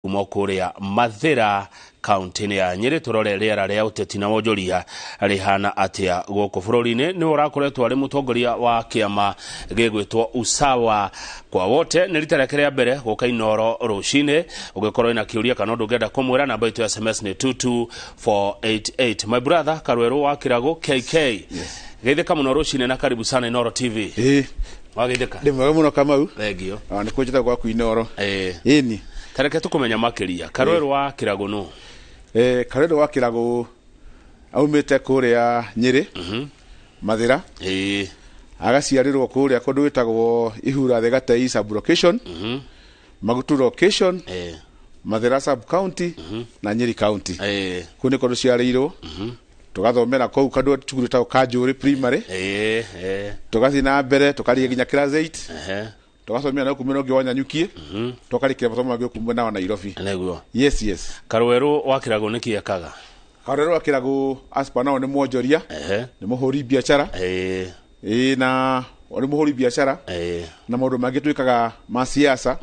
Kuma kũrĩa Mathĩra kaunti-inĩ ya Nyĩrĩ, tũrore rĩera rĩa ũteti na wonjoria rĩhana atĩa gũkũ bũrũri-inĩ. Nĩwe ũrakoretwo arĩ mũtongoria wa kĩama gĩgwĩtwo Usawa kwa Wote. Nĩ rita rĩake rĩa mbere gũka Inoro rũcinĩ. Ũngĩkorwo wĩna kĩũria kana ũndũ ũngĩenda kũmwĩra, namba itũ ya SMS nĩ 22488. My brother Karwerũ wa Kĩragũ KK, geithĩka mũno rũcinĩ na karibu sana Inoro TV. Ĩĩ. Wageithĩka? Ndĩ mwega mũno, Kamau. Thengio. Ah, nĩ kũnjĩta gwaku Inoro. Ĩĩ. Ĩni. Tareke tũkũmenya makĩria, Karwerũ wa Kĩragũ nũ? Karwerũ wa Kĩragũ aumĩte kũrĩa Nyĩrĩ, Mathĩra. Agaciarĩrwo kũrĩa kũndũ gwĩtagwo Ihura Thĩgatei sub location, Magutu location, Mathĩra sub county na Nyĩrĩ county. Kũu nĩkuo tũciarĩirwo, tũgathomera kũu kandũ cukuru ĩtagwo Kanjũrĩ Primary. Ĩĩ, ĩĩ. Tũgathiĩ na mbere tũkarĩkia nginya class 8. Tũgathomera na kumena ũngĩ wa Nyanyukie, tũkarĩkia mathomo mangĩ kũu mwena wa Nairobi. Nĩguo. Yes. Karwerũ wa Kĩragũ nĩkĩ ekaga? Karwerũ wa Kĩragũ aspa nao nĩ mwonjoria, nĩ mũhũri biacara. Ĩĩ, na nĩ mũhũri biacara na maũndũ mangĩ twĩkaga ma siasa,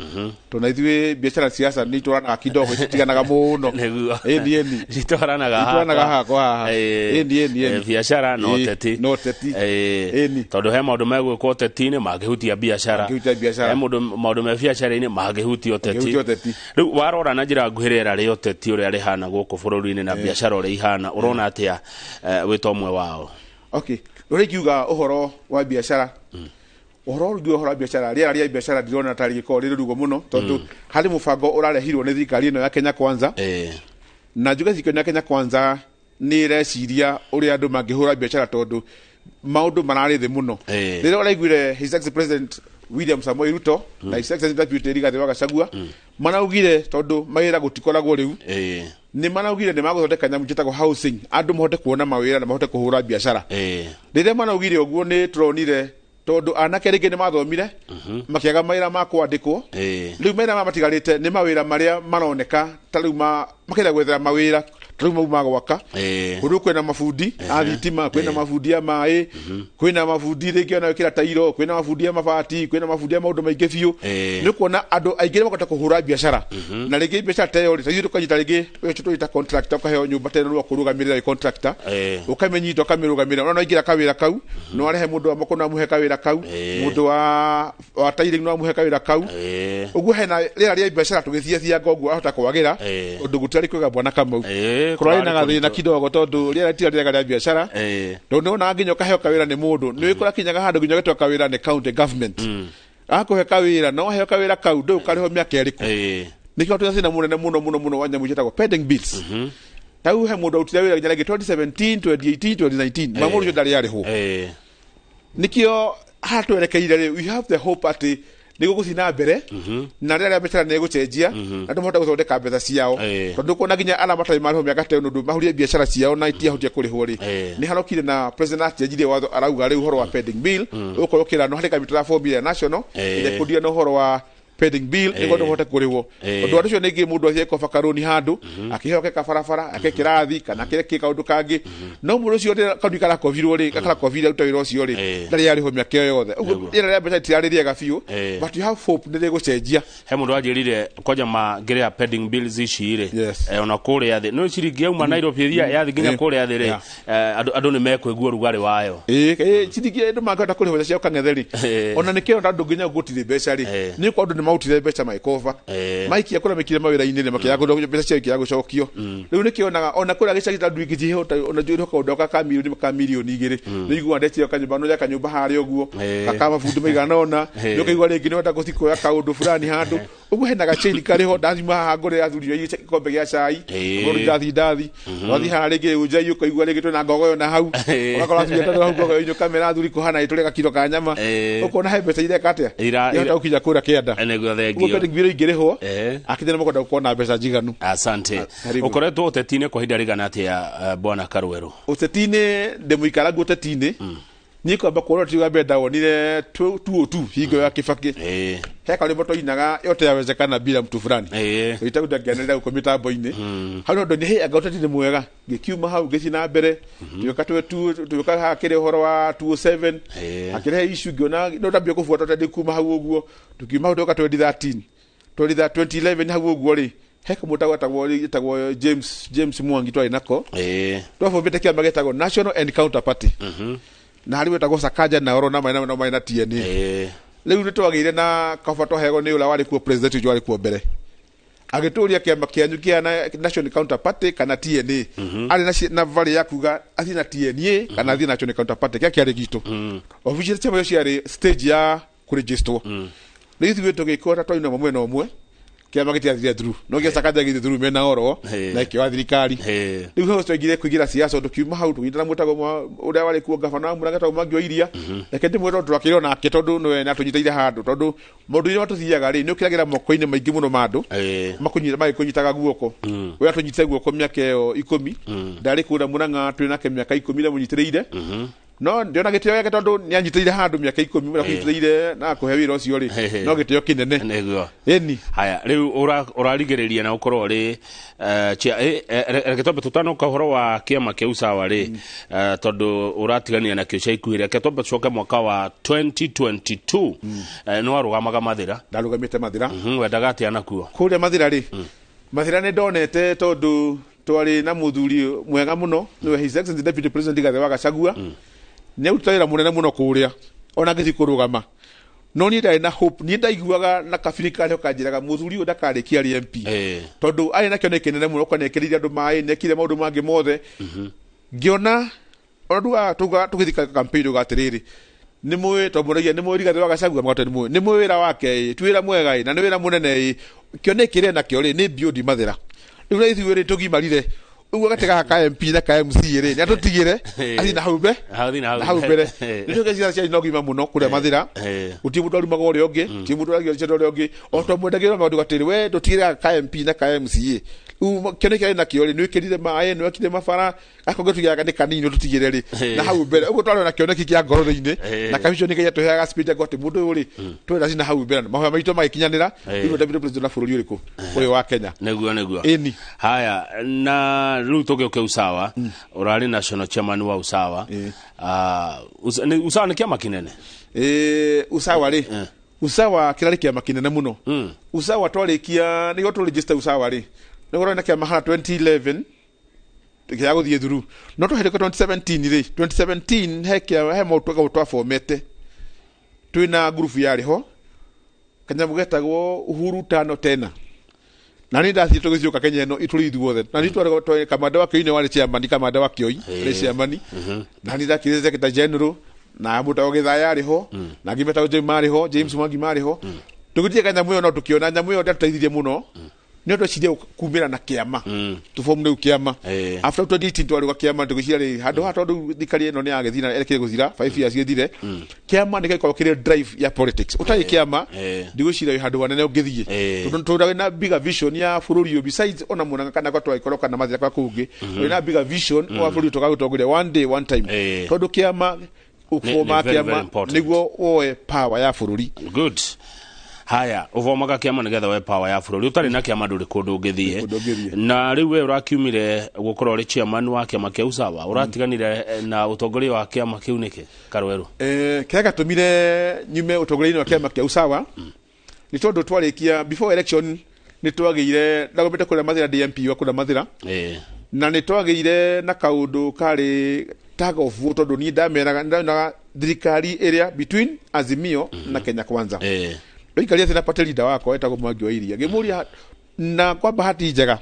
tondũ na ithuĩ biacara siasa nĩ itwaranaga kidogo, ititiganaga mũno. Ĩni, ĩni. Itwaranaga. Itwaranaga haha kwa haha. Ĩni, ĩni, ĩni. Biacara na ũteti. Na ũteti. Ĩni. Tondũ he maũndũ megwĩkwo ũteti-inĩ mangĩhutia biacara. Mangĩhutia biacara. He maũndũ me biacara-inĩ mangĩhutia ũteti. Mangĩhutia ũteti. Rĩu warora na njĩra nguhĩ rĩera rĩa ũteti ũrĩa rĩhana gũkũ bũrũri-inĩ na biacara ũrĩa ihana, ũrona atĩa wĩ ta ũmwe wao? Okay, ũrĩa ingiuga ũhoro wa biacara, ũhoro ũngĩ, ũhoro wa biacara, rĩera rĩa biacara ndirona ta rĩgĩkorwo rĩrĩ rugo mũno, tondũ harĩ mũbango ũrarehirwo nĩ thirikari ĩno ya Kenya Kwanza. Na njuge thirikari ĩno ya Kenya Kwanza nĩ ĩreciria ũrĩa andũ mangĩhũra biacara, tondũ maũndũ mararĩ thĩ mũno. Rĩrĩa ũraiguire His Excellency President William Samoei Ruto na His Excellency Deputy Rigathi wa Gachagua maraugire, tondũ mawĩra gũtikoragwo rĩu, nĩ maraugire nĩ magũthondeka nyamũ njĩtagwo housing, andũ mahote kuona mawĩra na mahote kũhũra biacara. Rĩrĩa maraugire ũguo, nĩ tũronire tondũ anake rĩngĩ nĩ mathomire makĩaga mawĩra ma kwandĩkwo. Rĩu mawĩra maya matigarĩte nĩ mawĩra marĩa maroneka ta rĩu makenda gwethera mawĩra, ta rĩu mau ma gwaka. Kũndũ kwĩna mabundi a thitima, kwĩna mabundi a maĩ, kwĩna mabundi rĩngĩ ona wĩkĩra tairo, kwĩna mabundi a mabati, kwĩna mabundi a maũndũ maingĩ biũ. Nĩ kuona andũ aingĩ nĩ makũhota kũhũra biacara, na rĩngĩ biacara ta ĩyo rĩ, ta ithuĩ tũkanyita rĩngĩ ũcio tũĩta contractor, ũkaheo nyũmba ta ĩno nĩwe ũkũrũgamĩrĩra wĩ contractor. Ũkamĩnyita ũkamĩrũgamĩrĩra, ona no aingĩra kawĩra kau no arehe mũndũ wa moko, no amũhe kawĩra kau. Mũndũ wa tiling no amũhe kawĩra kau. Ũguo hena rĩera rĩa biacara tũgĩthiathianga ũguo ahota kwagĩra, tondũ gũtirarĩ kwega, bwana Kamau. Kũrarĩ na kũrarĩ gathĩna kũritũ. kidogo, tondũ rĩera rĩtirarĩ rĩega rĩa biacara, tondũ nĩwonaga nginya ũkaheo kawĩra nĩ mũndũ, nĩ kũrakinyaga handũ nginya ũgetwo kawĩra nĩ county government, akũhe kawĩra, no waheo kawĩra kau ndũĩ ũkarĩhwo mĩaka ĩrĩkũ. Nĩkĩo twĩna thĩna mũnene mũno mũno mũno wa nyamũ ciĩtagwo pending bills. Ta rĩu he mũndũ arutire wĩra nginya rĩngĩ 2017, 2018, 2019, ma mũndũ ũcio ndarĩ arĩhwo. Nĩkĩo haha twerekeire rĩ, we have the hope atĩ nĩ gũgũthiĩ na mbere na rĩrĩa rĩa biacara nĩ gũcenjia na andũ mahote gũthondeka mbeca ciao, tondũ kuona nginya arĩa matarĩ marĩhwo mĩaka ta ĩno, ũndũ mahũrire biacara ciao na itiahotire kũrĩhwo rĩ, nĩ harokire na president acenjirie watho, arauga rĩu ũhoro wa pending bill ũgũkorwo ũkĩranwo harĩ kamĩtĩ ya form ya national ĩrĩa ĩkũndia na ũhoro wa pending bill nĩguo andũ mahote kũrĩhwo. Ũndũ ũcio nĩngĩ mũndũ athiĩ koba karũni handũ akĩheo ke kabarabara ake kĩrathi kana kĩrĩ kaũndũ kangĩ, no mũndũ ũcio rĩrĩa kaũndũ karakobirwo rĩ, karakobirie aruta wĩra ũcio rĩ, ndarĩ arĩhwo mĩaka ĩyo yothe. Ũguo rĩera rĩa mbeca rĩtirarĩ rĩega biũ, but you have hope nĩ rĩgũcenjia. He mũndũ wanjĩrire kwanja mangĩrĩha pending bills ici rĩ, ona kũrĩa thĩ no ciringi yauma Nairobi ĩrĩa yathi nginya kũrĩa thĩ rĩ, andũ nĩ mekũigua ũrugarĩ wayo. Ĩĩ, ciringi andũ mangĩhota kũrĩhwo mbeca ciao kang'ethe rĩ, ona nĩkĩo ona andũ nginya gũtirĩ mbeca rĩ, nĩ kwa andũ nĩ marutire mbeca magĩkoba, maikia kũrĩa maikire mawĩra-inĩ rĩ, makĩaga mbeca ciao ikĩaga gũcokio. Rĩu nĩkĩo onaga ona kũrĩa gĩcagi ta andũ ingĩcihota ona njũĩ kaũndũ gaka ka mirioni 2 nĩ iguaga ndetio kanyũmba no ya kanyũmba harĩa ũguo gaka mabundi maigana ũna, nĩ ũkaigua rĩngĩ nĩ wenda gũthiĩ kuoya kaũndũ fulani handũ ũguo hena gachaini karĩho, ndathima haha ngũrĩre athuri a gĩkombe gĩa cai. Mũndũ ndathi ndathi wathiĩ haha rĩngĩ ũnjai, ũkaigua rĩngĩ twĩna ngogoyo na hau, ũgakora athuri atatũ hau ngogoyo inĩ, ũkamera athuri kũhana ĩ tũrĩa gakiro ka nyama. Ũkona he mbeca ireka atĩa, irahota gũkinya kũrĩa kĩanda. Nĩguo. Ũguo Thengio. pending bill ingĩrĩhwo, akinya nĩ makwenda gũkorwo na mbeca njiganu. Asante. Karibu. Ũkoretwo ũteti-inĩ kwa ihinda rĩigana atĩa, bwana Karwerũ? Ũteti-inĩ, ndĩ mũikarangu ũteti-inĩ. Niĩ kwamba kuona tiga mbere ndawonire tuo tu hingo ya Kibaki. He karwĩmbo twainaga, "Yote yawezekana bila mtu fulani." Itagu ndangĩanĩrĩra gũkũ mĩtambo-inĩ hau, no ndonire, "Hey, anga ũteti nĩ mwega." Ngĩkiuma hau ngĩthiĩ na mbere, tuĩka tuĩka hakĩrĩ ũhoro wa 207, hakĩrehe issue, ngĩona no ndambia kũbuata ũteti kuma hau ũguo. Tukiuma hau tũka 2013, 2011 hau ũguo rĩ, He kamũndũ getagwo James Mwangi twarĩ nako. Twabomete kĩama gĩtagwo National Encounter Party. Na harĩ wetagwo Sakaja na Oro na maina na maina TNA. Rĩu nĩ twagĩire na kaba twaheagwo nĩ ũrĩa warĩ kuo president ũcio warĩ kuo mbere. Agĩtũria kĩama kĩanyu kĩa National Encounter Party kana TNA. Arĩ na varĩ ya kuga athiĩ na TNA kana athiĩ National Encounter Party kĩa kĩarĩ gitũ. Official chama ciarĩ stage ya kũregisterwo. Rĩu ithuĩ tũgĩkora twaina mwena ũmwe kĩama gĩtiathire through no gĩa Sakaja gĩthiĩ through mena oro na ĩkĩoya thirikari. Rĩu hau twaingire kũingĩra siasa tũkiuma hau tũgĩtana mwĩtagwo ũrĩa warĩ kuo gavana wa Murang'a etagwo Mwangi wa Iria. Reke ndĩmwĩre tondũ twakĩrĩ onake tondũ nĩwe nĩatũnyitĩrĩire handũ tondũ maũndũ iria matũthiaga rĩ nĩ ũkĩragĩra moko-inĩ maingĩ mũno ma andũ magĩkũnyitaga guoko. We atũnyitire guoko mĩaka ĩyo 10 ndarĩ kũrĩa Murang'a twĩ nake mĩaka 10 ndamũnyitĩrĩire. No ndiona gĩtĩo gĩake tondũ nĩanyitĩrĩire handũ mĩaka 10 ũrĩa na kũhe wĩra ũcio rĩ no gĩtĩo kĩnene. Nĩguo. Ĩni. Haya rĩu ũrarigĩrĩria na ũkorwo rĩ reke twambe tũtanoka ũhoro wa kĩama kĩa Usawa rĩ tondũ ũratigania nakĩo ica ikuhĩ reke twambe tũcoke mwaka wa 2022 nĩ warũgamaga Mathĩra. Ndarũgamĩte Mathĩra. Wendaga atĩa nakuo? Kũrĩa Mathĩra rĩ Mathĩra nĩ ndonete tondũ twarĩ na mũthuri mwega mũno nĩwe His Excellency Deputy President Rigathi wa Gachagua. Nĩ arutĩte wĩra mũnene mũno kũrĩa ona ngĩthiĩ kũrũgama no niĩ ndarĩ na hope niĩ ndaiguaga na kabiri karĩa kanjĩraga mũthuri ũyũ ndakarĩkia arĩ MP tondũ arĩ na kĩoneki kĩnene mũno kwa nĩekĩrĩire andũ maĩ nĩekire maũndũ mangĩ mothe. Ngĩona ona tuga tũgĩthiĩ campaign tuga atĩrĩrĩ nĩ mũĩ tondũ mũragia nĩ mũĩ Rigathi wa Gachagua mũgate nĩ mũĩ nĩ mũĩ wĩra wake ĩ ti wĩra mwega ĩ na nĩ wĩra mũnene ĩ kĩoneki kĩrĩa nakĩo rĩ nĩ beyond Mathĩra. Rĩu na ithuĩ rĩ tũgimarire ũguo gatĩ gaka ka MP na ka MC rĩ nĩ atũtigĩre athiĩ na hau na hau mbere. Nĩ tũge ciana ciarĩ na ũgima mũno kũrĩa Mathĩra gũtirĩ mũndũ arumaga ũrĩa ũngĩ gũtirĩ mũndũ aragia ũrĩa ũngĩ o twamwendagĩra maũndũ atĩrĩ we ndũtigĩre gaka ka MP na ka MCA. Rĩu kĩoneki kĩarĩ nakĩo rĩ nĩ wĩkĩrire maĩ nĩ wekire mabara akorwo tugaga nĩ kanini tũtigĩre rĩ na hau mbere ũguo twarĩ na kĩoneki kĩa ngoro thĩinĩ na kavision nĩ tũheaga speed ngo atĩ mũndũ ũyũ rĩ twenda cina hau mbere mahoya maitũ magĩkinyanĩra rĩu deputy president wa bũrũri ũrĩkũ ũyũ wa Kenya. Nĩguo. Ĩni. Haya na rĩu tũgĩũke Usawa ũrarĩ national chairman wa Usawa. Usawa nĩ kĩama kĩnene? Usawa rĩ Usawa kĩrarĩ kĩama kĩnene mũno. Usawa twarĩkia nĩguo tũ register Usawa rĩ nĩguo na kĩama hara 2011 gĩa gũthiĩ through no tũhetũka 2017 rĩ 2017 he kĩa he maũndũ twabomete twĩna ngurubu yarĩ ho kanyamũ getagwo Uhuru tano tena na nĩ ndathiĩ tũgĩciũka Kenya ĩno tũrĩ ithuothe na nĩ twarĩ kamanda wa Kĩoi nĩ warĩ chairman kamanda wa Kĩoi arĩ chairman na nĩ ndakĩrĩ secretary general na mũndũ Gĩthaya arĩ ho na angĩ metagwo James marĩ ho James Mwangi marĩ ho tũgĩthiĩ kanyamũ ĩyo no tũkĩona nyamũ ĩyo ndĩatũteithirie mũno nĩ twecire kumĩra na kĩama tũbomu rĩu kĩama after 2018 twarĩ gwa kĩama tũgĩciria rĩ handũ haha tondũ thirikari ĩno nĩ yagĩthira na ĩrekire gũthira 5 years gĩthire kĩama nĩ gĩkorwo kĩrĩ drive ya politics ũtarĩ kĩama ndigwĩciria wĩ handũ hanene ũngĩthiĩ tondũ tũrĩ na bigger vision ya bũrũri ũyũ besides ona Murang'a kana kwa twagĩkorwo kana Mathĩra kwa kũngĩ wĩ na bigger vision wa bũrũri tũgagũtongoria one day one time tondũ kĩama ũboma kĩama nĩguo woe power ya bũrũri. Good. Haya uvomaga kĩama nĩgetha we power ya bũrũri ũtarĩ na kĩama ndũrĩ kũndũ ũngĩthiĩ. Na rĩu we ũrakiumire gũkorwo ũrĩ chairman wa kĩama kĩa Usawa ũratiganire na ũtongoria wa kĩama kĩu nĩkĩ Karweru? Kĩrĩa gĩatũmire nyume ũtongoria-inĩ wa kĩama kĩa Usawa nĩ tondũ twarĩkia before election nĩ twagĩire ndagomete kũrĩa Mathĩra DMP wa kũrĩa Mathĩra na nĩ twagĩire na kaũndũ karĩ tag of war tondũ niĩ ndameraga ndonaga thirikari ĩrĩa between Azimio na Kenya Kwanza ndoikaria thĩ na party leader wakwa etagwo Mwangi wa Iria ngĩmũria na kwa bahati njega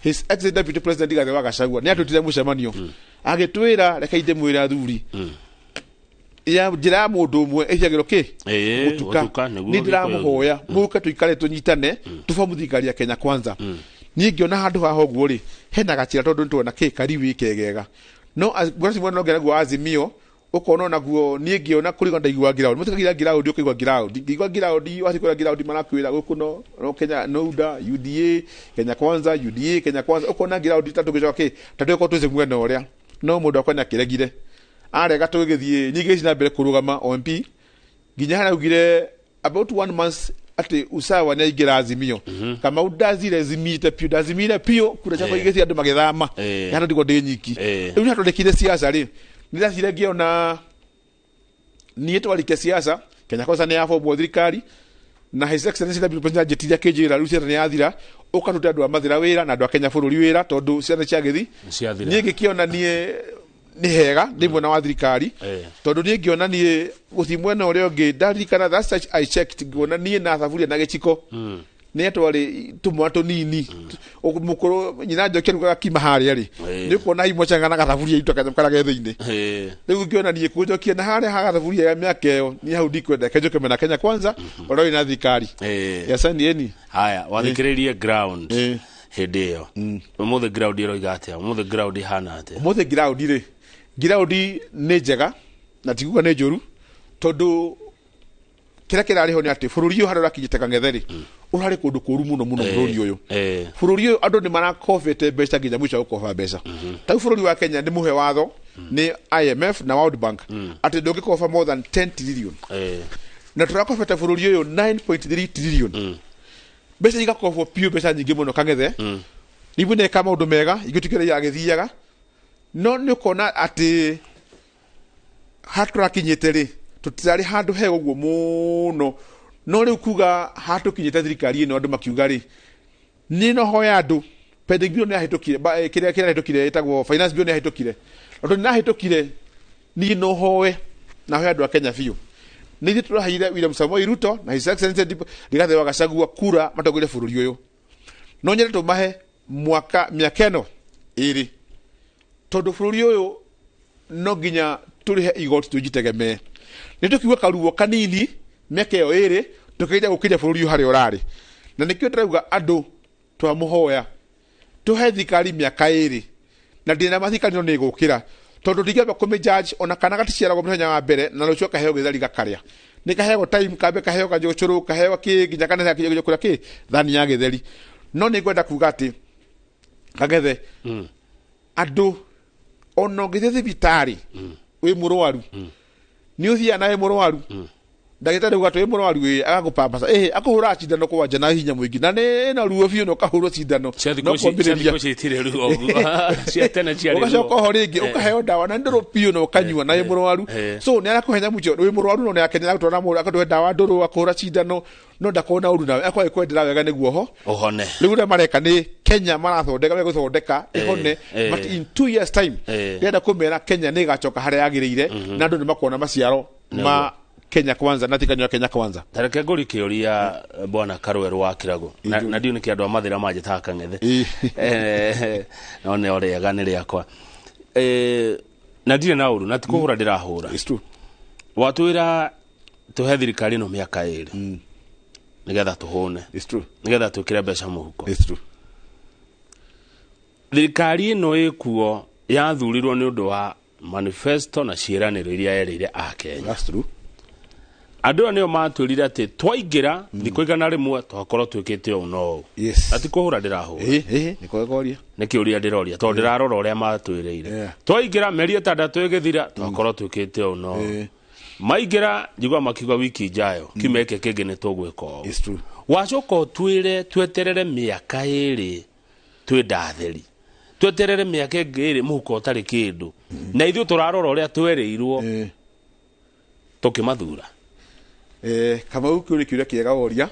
His Excellency Deputy President Rigathi wa Gachagua nĩ atwĩtire mũcemanio agĩtwĩra reke ndĩmwĩre athuri ya njĩra ya mũndũ ũmwe ĩhiagĩrwo kĩ Mũtuka nĩ ndĩramũhoya mũke tũikare tũnyitane tũbomu thirikari ya Kenya Kwanza. Niĩ ngĩona handũ haha ũguo rĩ hena gacĩra tondũ nĩtwona kĩ kariwi kegega no ngwĩra no ngera guo Azimio ukona onaguo niĩ ngĩona kũringana ndaigua ground mũtikagira ground ũkaigua ground ngĩigua ground wathiĩ kũrĩa ground marakwĩra gũkũ no Kenya no UDA UDA Kenya Kwanza UDA Kenya Kwanza ũkona ground ta tũgĩcoka kĩ ta tũgĩkorwo twĩce mwena ũrĩa no mũndũ akwa nĩakĩregire arega tũgĩgĩthiĩ nyingĩ ici na mbere kũrũgama OMP nginya harĩa augire about 1 month atĩ Usawa nĩ aingĩra Azimio. Kamau ndazire zimite piũ ndazimire piũ kura ciakwa igĩthiĩ andũ magĩthama hana ndigwo ndĩ nyiki rĩu nĩ hatondekire siasa rĩ nĩ ndacire ngĩona niĩ twarike siasa Kenya Kwanza nĩ yabomwo thirikari na His Excellency Deputy President anjĩtire akĩnjĩra rĩu ciata nĩ yathira Ũkarute andũ a Mathĩra wĩra na andũ a Kenya bũrũri wĩra tondũ ciana cia gĩthi Ciathira. Niĩ ngĩkĩona niĩ nĩ hega ndĩ mwena wa thirikari, tondũ niĩ ngĩona niĩ gũthiĩ mwena ũrĩa ũngĩ, ndaririkana that's such I checked, ngĩona niĩ na thaburia na gĩciko nĩ atwarĩ tũmwana tũnini mũkũrũ nyina Njoki arugaga kima harĩa rĩ, nĩ ũkuona imwe canga na gathaburia itu kanyamũ karĩa ge thĩinĩ. Rĩu ngĩona niĩ kũnjokia na harĩa ha gathaburia ya mĩaka ĩyo, niĩ hau ndikwenda, reke njoke mwena Kenya Kwanza ũrĩa wĩna thirikari. Yes, eni. Haya, wathikĩrĩrie ground hĩndĩ ĩyo. Ũmũthĩ ground ĩroiga atĩa? Ũmũthĩ ground ĩhana atĩa? Ũmũthĩ ground rĩ, ground nĩ njega na tikuga nĩ njũru, tondũ kĩrĩa kĩrarĩ ho nĩ atĩ bũrũri ũyũ harĩa ũrakinyĩte kang'ethe rĩ, ũrarĩ kũndũ kũru mũno mũno. Bũrũri ũyũ, bũrũri ũyũ andũ nĩ marakobete mbeca nginya mũico wa gũkoba mbeca. Tau bũrũri wa Kenya nĩ mũhe watho nĩ IMF na World Bank atĩ ndũngĩkoba more than 10 trillion, na tũrakobete bũrũri ũyũ 9.3 trillion. Mbeca igakobwo piũ, mbeca nyingĩ mũno kang'ethe. Niguo neka maũndũ mega ingĩtuĩkĩra iragĩthiaga, no nĩ ũkona atĩ haha tũrakinyĩte rĩ, tũtirarĩ handũ hega ũguo mũno. No rĩu kuga haha tũkinyĩte thirikari ĩno, andũ makiuga rĩ, niĩ no hoya andũ pending bill nĩ yahĩtũkire, kĩrĩa kĩrahĩtũkire ĩtagwo finance bill nĩ yahĩtũkire. Tondũ nĩ yahĩtũkire, niĩ no hoe na hoe andũ a Kenya biũ, nĩ ithuĩ tũraheire William Samoei Ruto na His Excellency Rigathi wa Gachagua kura matongorie bũrũri ũyũ. No nyende tũmahe mwaka mĩaka ĩno ĩrĩ, tondũ bũrũri ũyũ no nginya tũrĩhe igoti tũjitegemee. Nĩ tũkiuga karuo kanini mĩaka ĩyo ĩrĩ, tũkĩgeria gũkinya bũrũri ũyũ harĩa ũrarĩ. Na nĩkĩo ndĩrauga andũ twamũhoya tũhe thirikari mĩaka ĩrĩ, na ndĩna ma thirikari no nĩ ĩgũkĩra, tondũ ndingĩamba kũmĩjudge ona kana gaticiaragwo mũthenya wa mbere na rũciũ kaheo gĩtheri gakarĩa. Nĩ kaheagwo time, kambe kaheo kajũcũrũ, kaheo kĩ nginya kana gakĩnya kũrĩa kĩ thani ya gĩtheri. No nĩ ngwenda kuga atĩ kagethe andũ ona ũngĩthiĩ thibitarĩ wĩ mũrwaru, nĩ ũthiaga na wĩ mũrwaru, ndagĩtarĩ uga atĩ wĩ mũrwaru ĩ, agakũpambaca ĩhĩ, akũhũra cindano kwanja na hinya mũingĩ na nĩ na ruo biũ, na ũkahũrwo cindano. Cia No thikũ ici, cia kwambĩrĩria thikũ ici itirĩ ruo ũguo. Cia tene ciarĩ ũgacoka ruo. oho rĩngĩ ũkaheo ndawa na ndũrũ biũ na ũkanyua na wĩ mũrwaru. So nĩ arakũhe nyamũ icio wĩ mũrwaru, no nĩ akenera gũtwara mũndũ akatũhe ndawa ndũrũ, akũhũra cindano, no ndakorwo na ũru nawe, akorwo agĩkwendera wega nĩguo ho ũhone. Rĩu ũrĩa mareka nĩ Kenya marathondeka, megũthondeka ĩhone, but in 2 years time ndĩrenda kũmera Kenya nĩ ĩgacoka harĩa yagĩrĩire na andũ nĩ makuona maciaro ma Kenya Kwanza na tikanyo ya Kenya Kwanza. Tareke ngũri kĩũria, bwana Karwerũ wa Kĩrago, na ndiũ nĩkĩ andũ a Mathĩra manjĩtaga kang'ethe. No nĩ orĩega nĩ rĩakwa. Na ndirĩ na ũru na ti kũhũra ndĩrahũra. It's true. Watwĩra tũhe thirikari ĩno mĩaka 2 nĩgetha tũhũne, It's true. nĩgetha twĩkĩre mbeca mũhuko. It's true. Thirikari ĩno ĩkuo yathurirwo nĩ ũndũ wa manifesto na ciĩranĩro iria yerĩire akenya. That's true. Andũ aya nĩo matwĩrire atĩ twaingĩra thikũ 100 twakorwo twĩkĩte ũũ na ũũ. Na ti kũhũra ndĩrahũra. Ĩ ĩ nĩ kwega. Nĩ kĩũria ndĩroria, tondũ ndĩrarora ũrĩa matwĩrĩire. Twaingĩra mĩeri 6 ĩgĩthira twakorwo twĩkĩte ũũ na ũũ. Maingĩra njigua makiuga wiki ijayo, kiumia gĩkĩ kĩngĩ nĩ tũgwĩka ũũ. It's true. Wacoka ũtwĩre tweterere mĩaka 2 twĩ ndatheri, tweterere mĩaka ĩngĩ 2 mũhuko ũtarĩ kĩndũ, na ithuĩ tũrarora ũrĩa twerĩirwo tũkĩmathura. Kamau, kĩu nĩ kĩũria kĩega woria.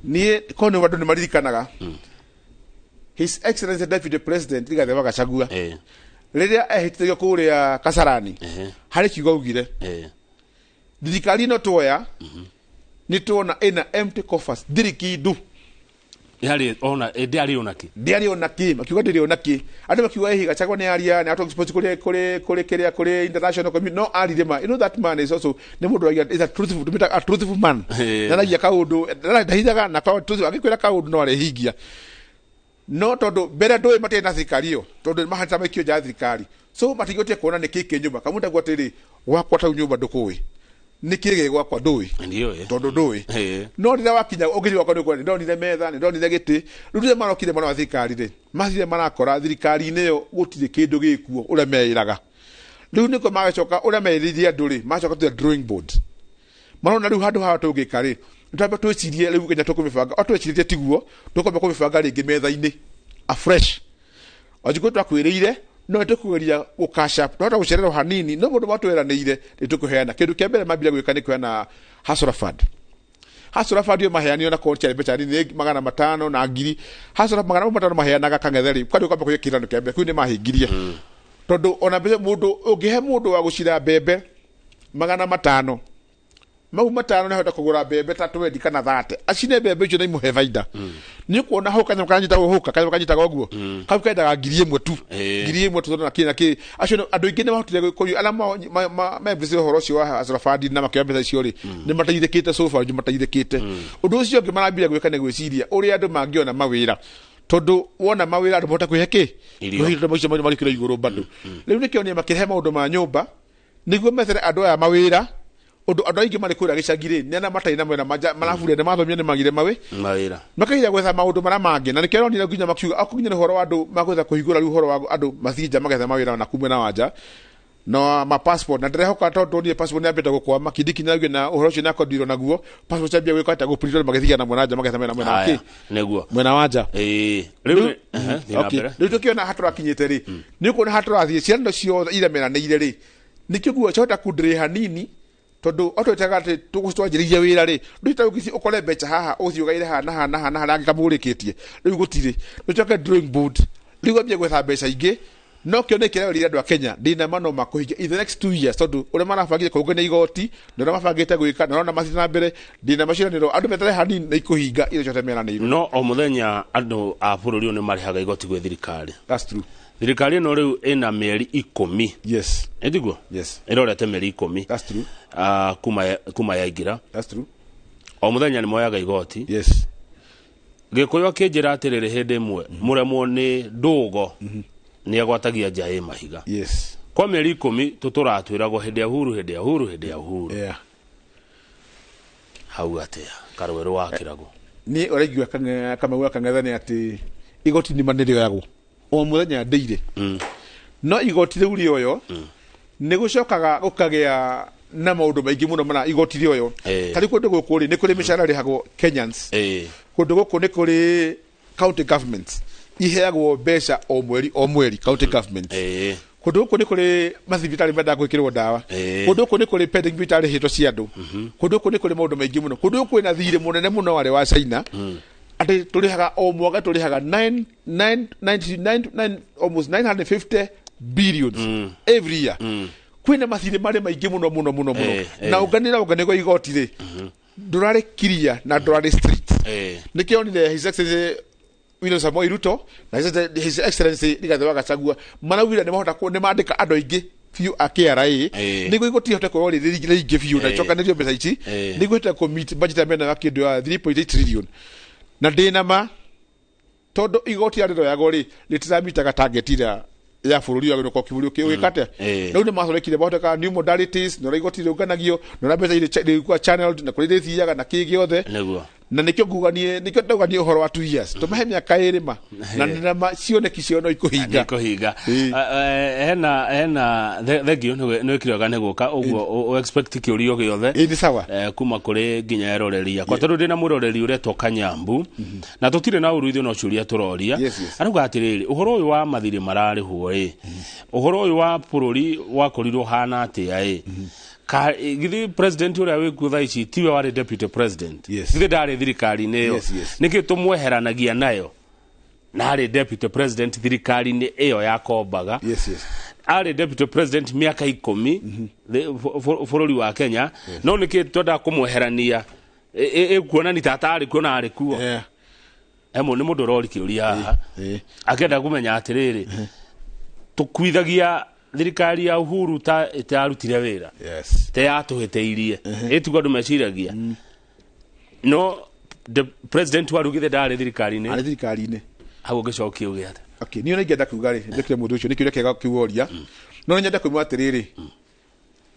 Niĩ korwo nĩ andũ nĩ maririkanaga His Excellency Deputy President Rigathi wa Gachagua rĩrĩa ehĩtithagio kũrĩa Kasarani, harĩ kiugo augire, thirikari ĩno tuoya nĩ tuona ĩna empty coffers, ndirĩ kĩndũ. Yarĩ ona ndĩarĩ ona kĩ. Ndĩarĩ ona kĩ, makiuga ndĩrĩ ona kĩ. Andũ makiuga ĩhi, Gachagua nĩ aria nĩ atũ expose kũrĩ kũrĩ kũrĩ kĩrĩa kũrĩ international community, no arire ma. You know that man is also nĩ mũndũ wagia, is a truthful, tũmĩtaga a truthful man. Naragia kaũndũ ndahithaga na kaũndũ truthful, angĩkwĩra kaũndũ no arehingia. No tondũ mbere ndũĩ matirĩ na thirikari ĩyo, tondũ nĩ maikio nja ya thirikari, so matingĩhotire kuona nĩ kĩ kĩ nyũmba. Kamũndũ atĩrĩ, gwakwa tau nyũmba ndũkũĩ nĩ kĩ gĩ gwakwa, ndũĩ. Ndiũĩ. Tondũ ndũĩ. No rĩrĩa wakinya ũngĩthiĩ gwakwa nĩ ũkuona nĩ ndonire metha, nĩ ndonire gĩtĩ. Rĩu rĩrĩa marokire mwena wa thirikari rĩ, mathire marakora thirikari-inĩ ĩyo gũtirĩ kĩndũ gĩkuo ũrĩa meĩraga. Rĩu nĩko magacoka ũrĩa merĩirie andũ rĩ, macoka to the drawing board, marona rĩu handũ haha tũngĩka rĩ, twambe twĩcirie rĩu Kenya tũkũmĩbanga o twĩcirĩtie tiguo tũkwamba kũmĩbanga rĩngĩ metha-inĩ afresh. Wanjikũ twakwĩrĩire no nĩtũkũgeria gũkaca, twahota gũcererwo hanini, no mũndũ matweranĩire nĩ tũkũheana. Kĩndũ kĩa mbere mambire gwĩka nĩ kũheana Hustler Fund. Hustler Fund yo maheanio na koti mbeca nini 500 na ngiri. Hustler 500 maheanaga kang'ethe rĩ, kwani ũkamba kũgĩa kĩrano kĩa mbere kĩu nĩ mahingirie. Tondũ ona mbeca mũndũ ũngĩhe mũndũ wa gũcira mbembe 500, mau 500 nĩahota kũgũra mbembe ta 20 kana 30, acine mbembe icio na imũhe baida. Nĩ ũkuona hau kanyamũ kanyitagwo hũka, kanyamũ kanyitagwo ũguo, kau kendaga 1000 tu, 1000 tu, tondũ na kĩ na kĩ. Acio andũ aingĩ nĩ mahotire kũiyũ arĩa mebicire ũhoro ũcio wa Hustler Fund na makĩoya mbeca icio rĩ, nĩ mateithĩkĩte so far, nĩ mateithĩkĩte. Ũndũ ũcio ũngĩ marambire gwĩka nĩ gwĩciria ũrĩa andũ mangĩona mawĩra, tondũ wona mawĩra andũ mahota kwĩhe kĩ? Irio. Kwĩhe indo macio marĩkĩrwo igũrũ bado. Rĩu nĩkĩo nĩ makĩrehe maũndũ ma nyũmba nĩguo methere andũ aya mawĩra, ũndũ andũ aingĩ marĩ kũrĩa gĩcagi rĩ, nĩ arĩa matarĩ na mwena maraburia nĩ mathomire nĩ magire mawĩ mawĩra, makageria gwetha maũndũ marĩa mangĩ. Na nĩkĩo ronire nginya makiuga akunye ũhoro wa andũ magwetha kũhingũra rĩu ũhoro wa andũ mathiĩ nja magetha mawĩra na kumwe na wanja na ma passport. Na ndĩrehoka tondũ niĩ passport nĩ yambĩte gũkwama Kindiki nĩ na ũhoro ũcio nĩakondirwo naguo, passport ciambia gwĩka atĩa, gũprintwo, magĩthiĩ na mwena wa nja magetha mwena wa Haya, kĩ nĩguo mwena wa nja. Ĩĩ, rĩu thiĩ na Okay. mbere. Rĩu tũkĩona haha tũrakinyĩte rĩ, nĩ ũkuona haha tũrathiĩ ciana ciothe iremeranĩire rĩ, nĩkĩo guo ciahota kundĩrĩ hanini, tondũ otwĩtaga atĩ twanjĩrĩirie wĩra rĩ, ndũita ũgĩthiĩ ũkore mbeca haha, ũthiĩ ũgaire haha na haha na haha na harĩa kamũrĩkĩtie. Rĩu gũtirĩ, rĩu drawing board, rĩu wambie gwetha mbeca ingĩ. No kĩoneki kĩrĩa rĩrĩa andũ a Kenya ndĩna ma no makũhingia in the next 2 years, tondũ ũrĩa marabangire kũngania igoti na ũrĩa mabangĩte gwĩka na ũrĩa mathiĩ na mbere, ndĩna maciranĩro andũ metere hanini na ikũhinga iria ciothe meranĩirwo. No o mũthenya andũ a bũrũri ũyũ nĩ marĩhaga igoti gwĩ thirikari. That's true. Thirikari ĩno rĩu ĩna mĩeri 10. Yes. Ĩtiguo? Yes. Ĩrorete mĩeri 10. That's true. Kuma yaingĩra. That's true. O mũthenya nĩ moyaga igoti. Yes. Gĩkũyũ akĩnjĩra atĩrĩrĩ, hĩndĩ ĩmwe mũremwo nĩ ndũgo nĩ agwatagia nja ĩ mahiga. Yes. Kwa mĩeri 10 tũtũratwĩragwo hĩndĩ ya Uhuru, hĩndĩ ya Uhuru, hĩndĩ ya Uhuru. Yeah. Hau atĩa karwerũ wa kĩrago? Niĩ ũraigua Kamau wa Kang'ethe nĩ atĩ igoti nĩ rĩoyagwo o mũthenya ndĩire, no igoti rĩu rĩoyo nĩ gũcokaga gũkagĩa na maũndũ maingĩ mũno mana igoti rĩoyo. Ta rĩu kũndũ gũkũ rĩ, nĩ kũrĩ mĩcara ĩrĩhagwo Kenyans. Kũndũ gũkũ nĩ kũrĩ county governments iheagwo mbeca o mweri o mweri, county governments. Kũndũ gũkũ nĩ kũrĩ mathibitarĩ mendaga gwĩkĩrwo ndawa. Kũndũ gũkũ nĩ kũrĩ pending bill itarĩhĩtwo cia andũ. Kũndũ gũkũ nĩ kũrĩ maũndũ maingĩ mũno. Kũndũ gũkũ kwĩna thirĩ mũnene mũno warĩ wa China, atĩ tũrĩhaga o mwaka, tũrĩhaga 9 9 99 9 almost 950 billions every year. Kwĩna mathirĩ marĩ maingĩ mũno mũno mũno mũno. Na ũnganĩra ũnganĩrwo igoti rĩ, ndũrarĩ clear na ndũrarĩ street. Nĩkĩo onire His Excellency William Samoei Ruto na His Excellency Rigathi wa Gachagua maraugire nĩ mahota nĩ mandĩka andũ aingĩ biũ a KRA nĩguo igoti ihote kuoywo rĩ rĩingĩ biũ na icokanĩrio mbeca ici nĩguo ihote kũ meet budget ya mĩena ya kĩndũ ya 3.8 trillion. Na ndĩna ma tondũ igoti rĩrĩa rĩroyagwo rĩ, rĩtiramitaga target ĩrĩa ya bũrũri wagĩrĩirwo gũkorwo kĩbũrũri ũgĩka atĩa. Rĩu nĩ mathondekire mahoteka new modalities na ũrĩa igoti rĩũnganagio na ũrĩa mbeca irĩ channeled na kũrĩa irĩthiaga na kĩ gĩothe. Nĩguo. Na nĩkĩo nguga niĩ, nĩkĩo ndauga niĩ ũhoro wa 2 years, tũmahe mĩaka ĩrĩ ma na nĩ ma cioneki ciao no ikũhinga. Nĩkũhinga. Ĩĩ. Hena thengio nĩ wĩkire wega nĩ gũka ũguo ũ expect kĩũrio gĩothe. Ĩĩ, nĩ sawa. Kuma kũrĩ nginya eroreri akwa, tondũ ndĩna mwĩroreri ũretwo Kanyambu na tũtirĩ na ũru ithuĩ, no ciũria tũroria. Yes. Arauga atĩrĩrĩ, ũhoro ũyũ wa mathirĩ mararĩhwo ĩ, ũhoro ũyũ wa bũrũri wakorirwo hana atĩa ĩ? Githĩ president ũrĩa wĩkuo thaa ici tiwe warĩ deputy president? Yes. Githĩ ndarĩ thirikari-inĩ ĩyo? Yes. Nĩkĩ tũmweheranagia nayo na arĩ deputy president thirikari-inĩ ĩyo yakombaga? Yes. Arĩ deputy president mĩaka 10 bũrũri wa Kenya, no nĩkĩ twendaga kũmweherania ĩkuonani ta atarĩ kuo na arĩ kuo? Emwe nĩ mũndũ ũrori kĩũria haha, akĩenda kũmenya atĩrĩrĩ, tũkuithagia thirikari ya Uhuru ta ĩtarutire wĩra, ta yatũhĩtĩirie, ĩtiguo andũ meciragia, no the president warugĩte ndarĩ thirikari-inĩ? Arĩ thirikari-inĩ. Hau ũngĩcokia ũgĩ atĩa? Okay, niĩ ona ingĩenda kuga rĩ, njũkire mũndũ ũcio nĩ kĩũria kĩega kĩu oria, no nĩ nyende kuuma atĩrĩrĩ,